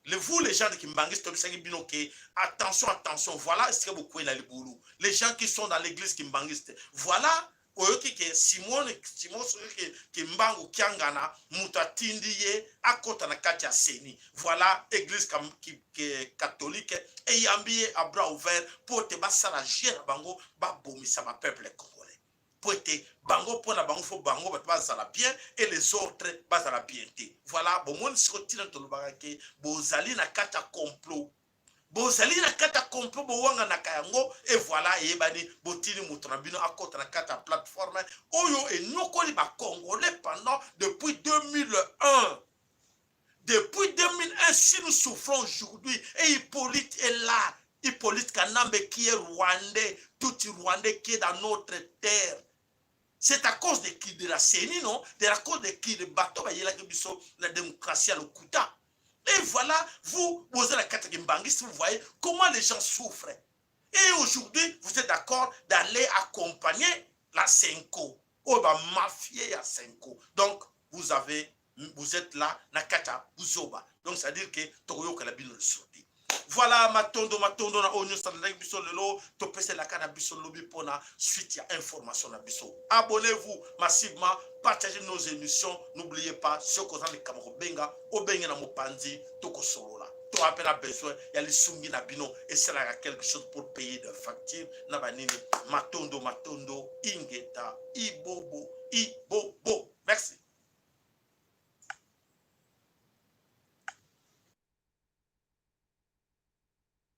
le vous les gens de Kimbanguiste, tobisaki bino ke attention, attention, voilà ce que vous na libulu. Les gens qui sont dans l'église kimbanguiste, voilà oyoki ke Simon Simon soki ke Kimbangu Kiangana moto atindi ye akota na kati ya CENI. Voilà église catholique eyambi ye à bras ouvert mpo ete basala jeu na bango, babomisa bapeuple congolais, po ete bango, mpo na bango, fo bango bato bazala bien et les autres bazala bien te. Voilà, bomoni siko ntina tolobaka ke bozali na kati ya complot, bozali na kati ya complot, bowanganaka yango. Et voilà, eyebani, botini moto na bino akɔta na kati ya plateforme oyo enyokoli bacongolais pendant depuis 2001. Depuis 2001, si nous souffrons aujourd'hui, et Hippolyte est là, Hippolyte Kanambe qui est rwandais, tout rwandais qui est dans notre terre, c'est à cause de qui? De la CENI, non? De la cause de qui? De bato bayelaki biso la démocratie à lokuta. Et voilà, vous, vous êtes la carte Kimbanguiste, vous voyez comment les gens souffrent. Et aujourd'hui, vous êtes d'accord d'aller accompagner la CENCO. Oh, bah, mafia ya CENCO. Donc, vous êtes là, na kata, buzoba. Donc, c'est-à-dire que tokoyoka la bino sorti. Voilà, matondo, matondo, na oyo nyonso alandaki biso lelo, topeselaka na biso lobi mpona suite ya information na biso. Abonnez-vous massivement, partagez nos émissions. N'oubliez pas, soki oza likambo kobenga, obenge na mopanzi, tokosolola. Toa mpe na besoin ya lisungi na bino, esalaka quelque chose pour payer de facture na banini. Matondo, matondo, ingeta, ibobo, ibobo. Merci.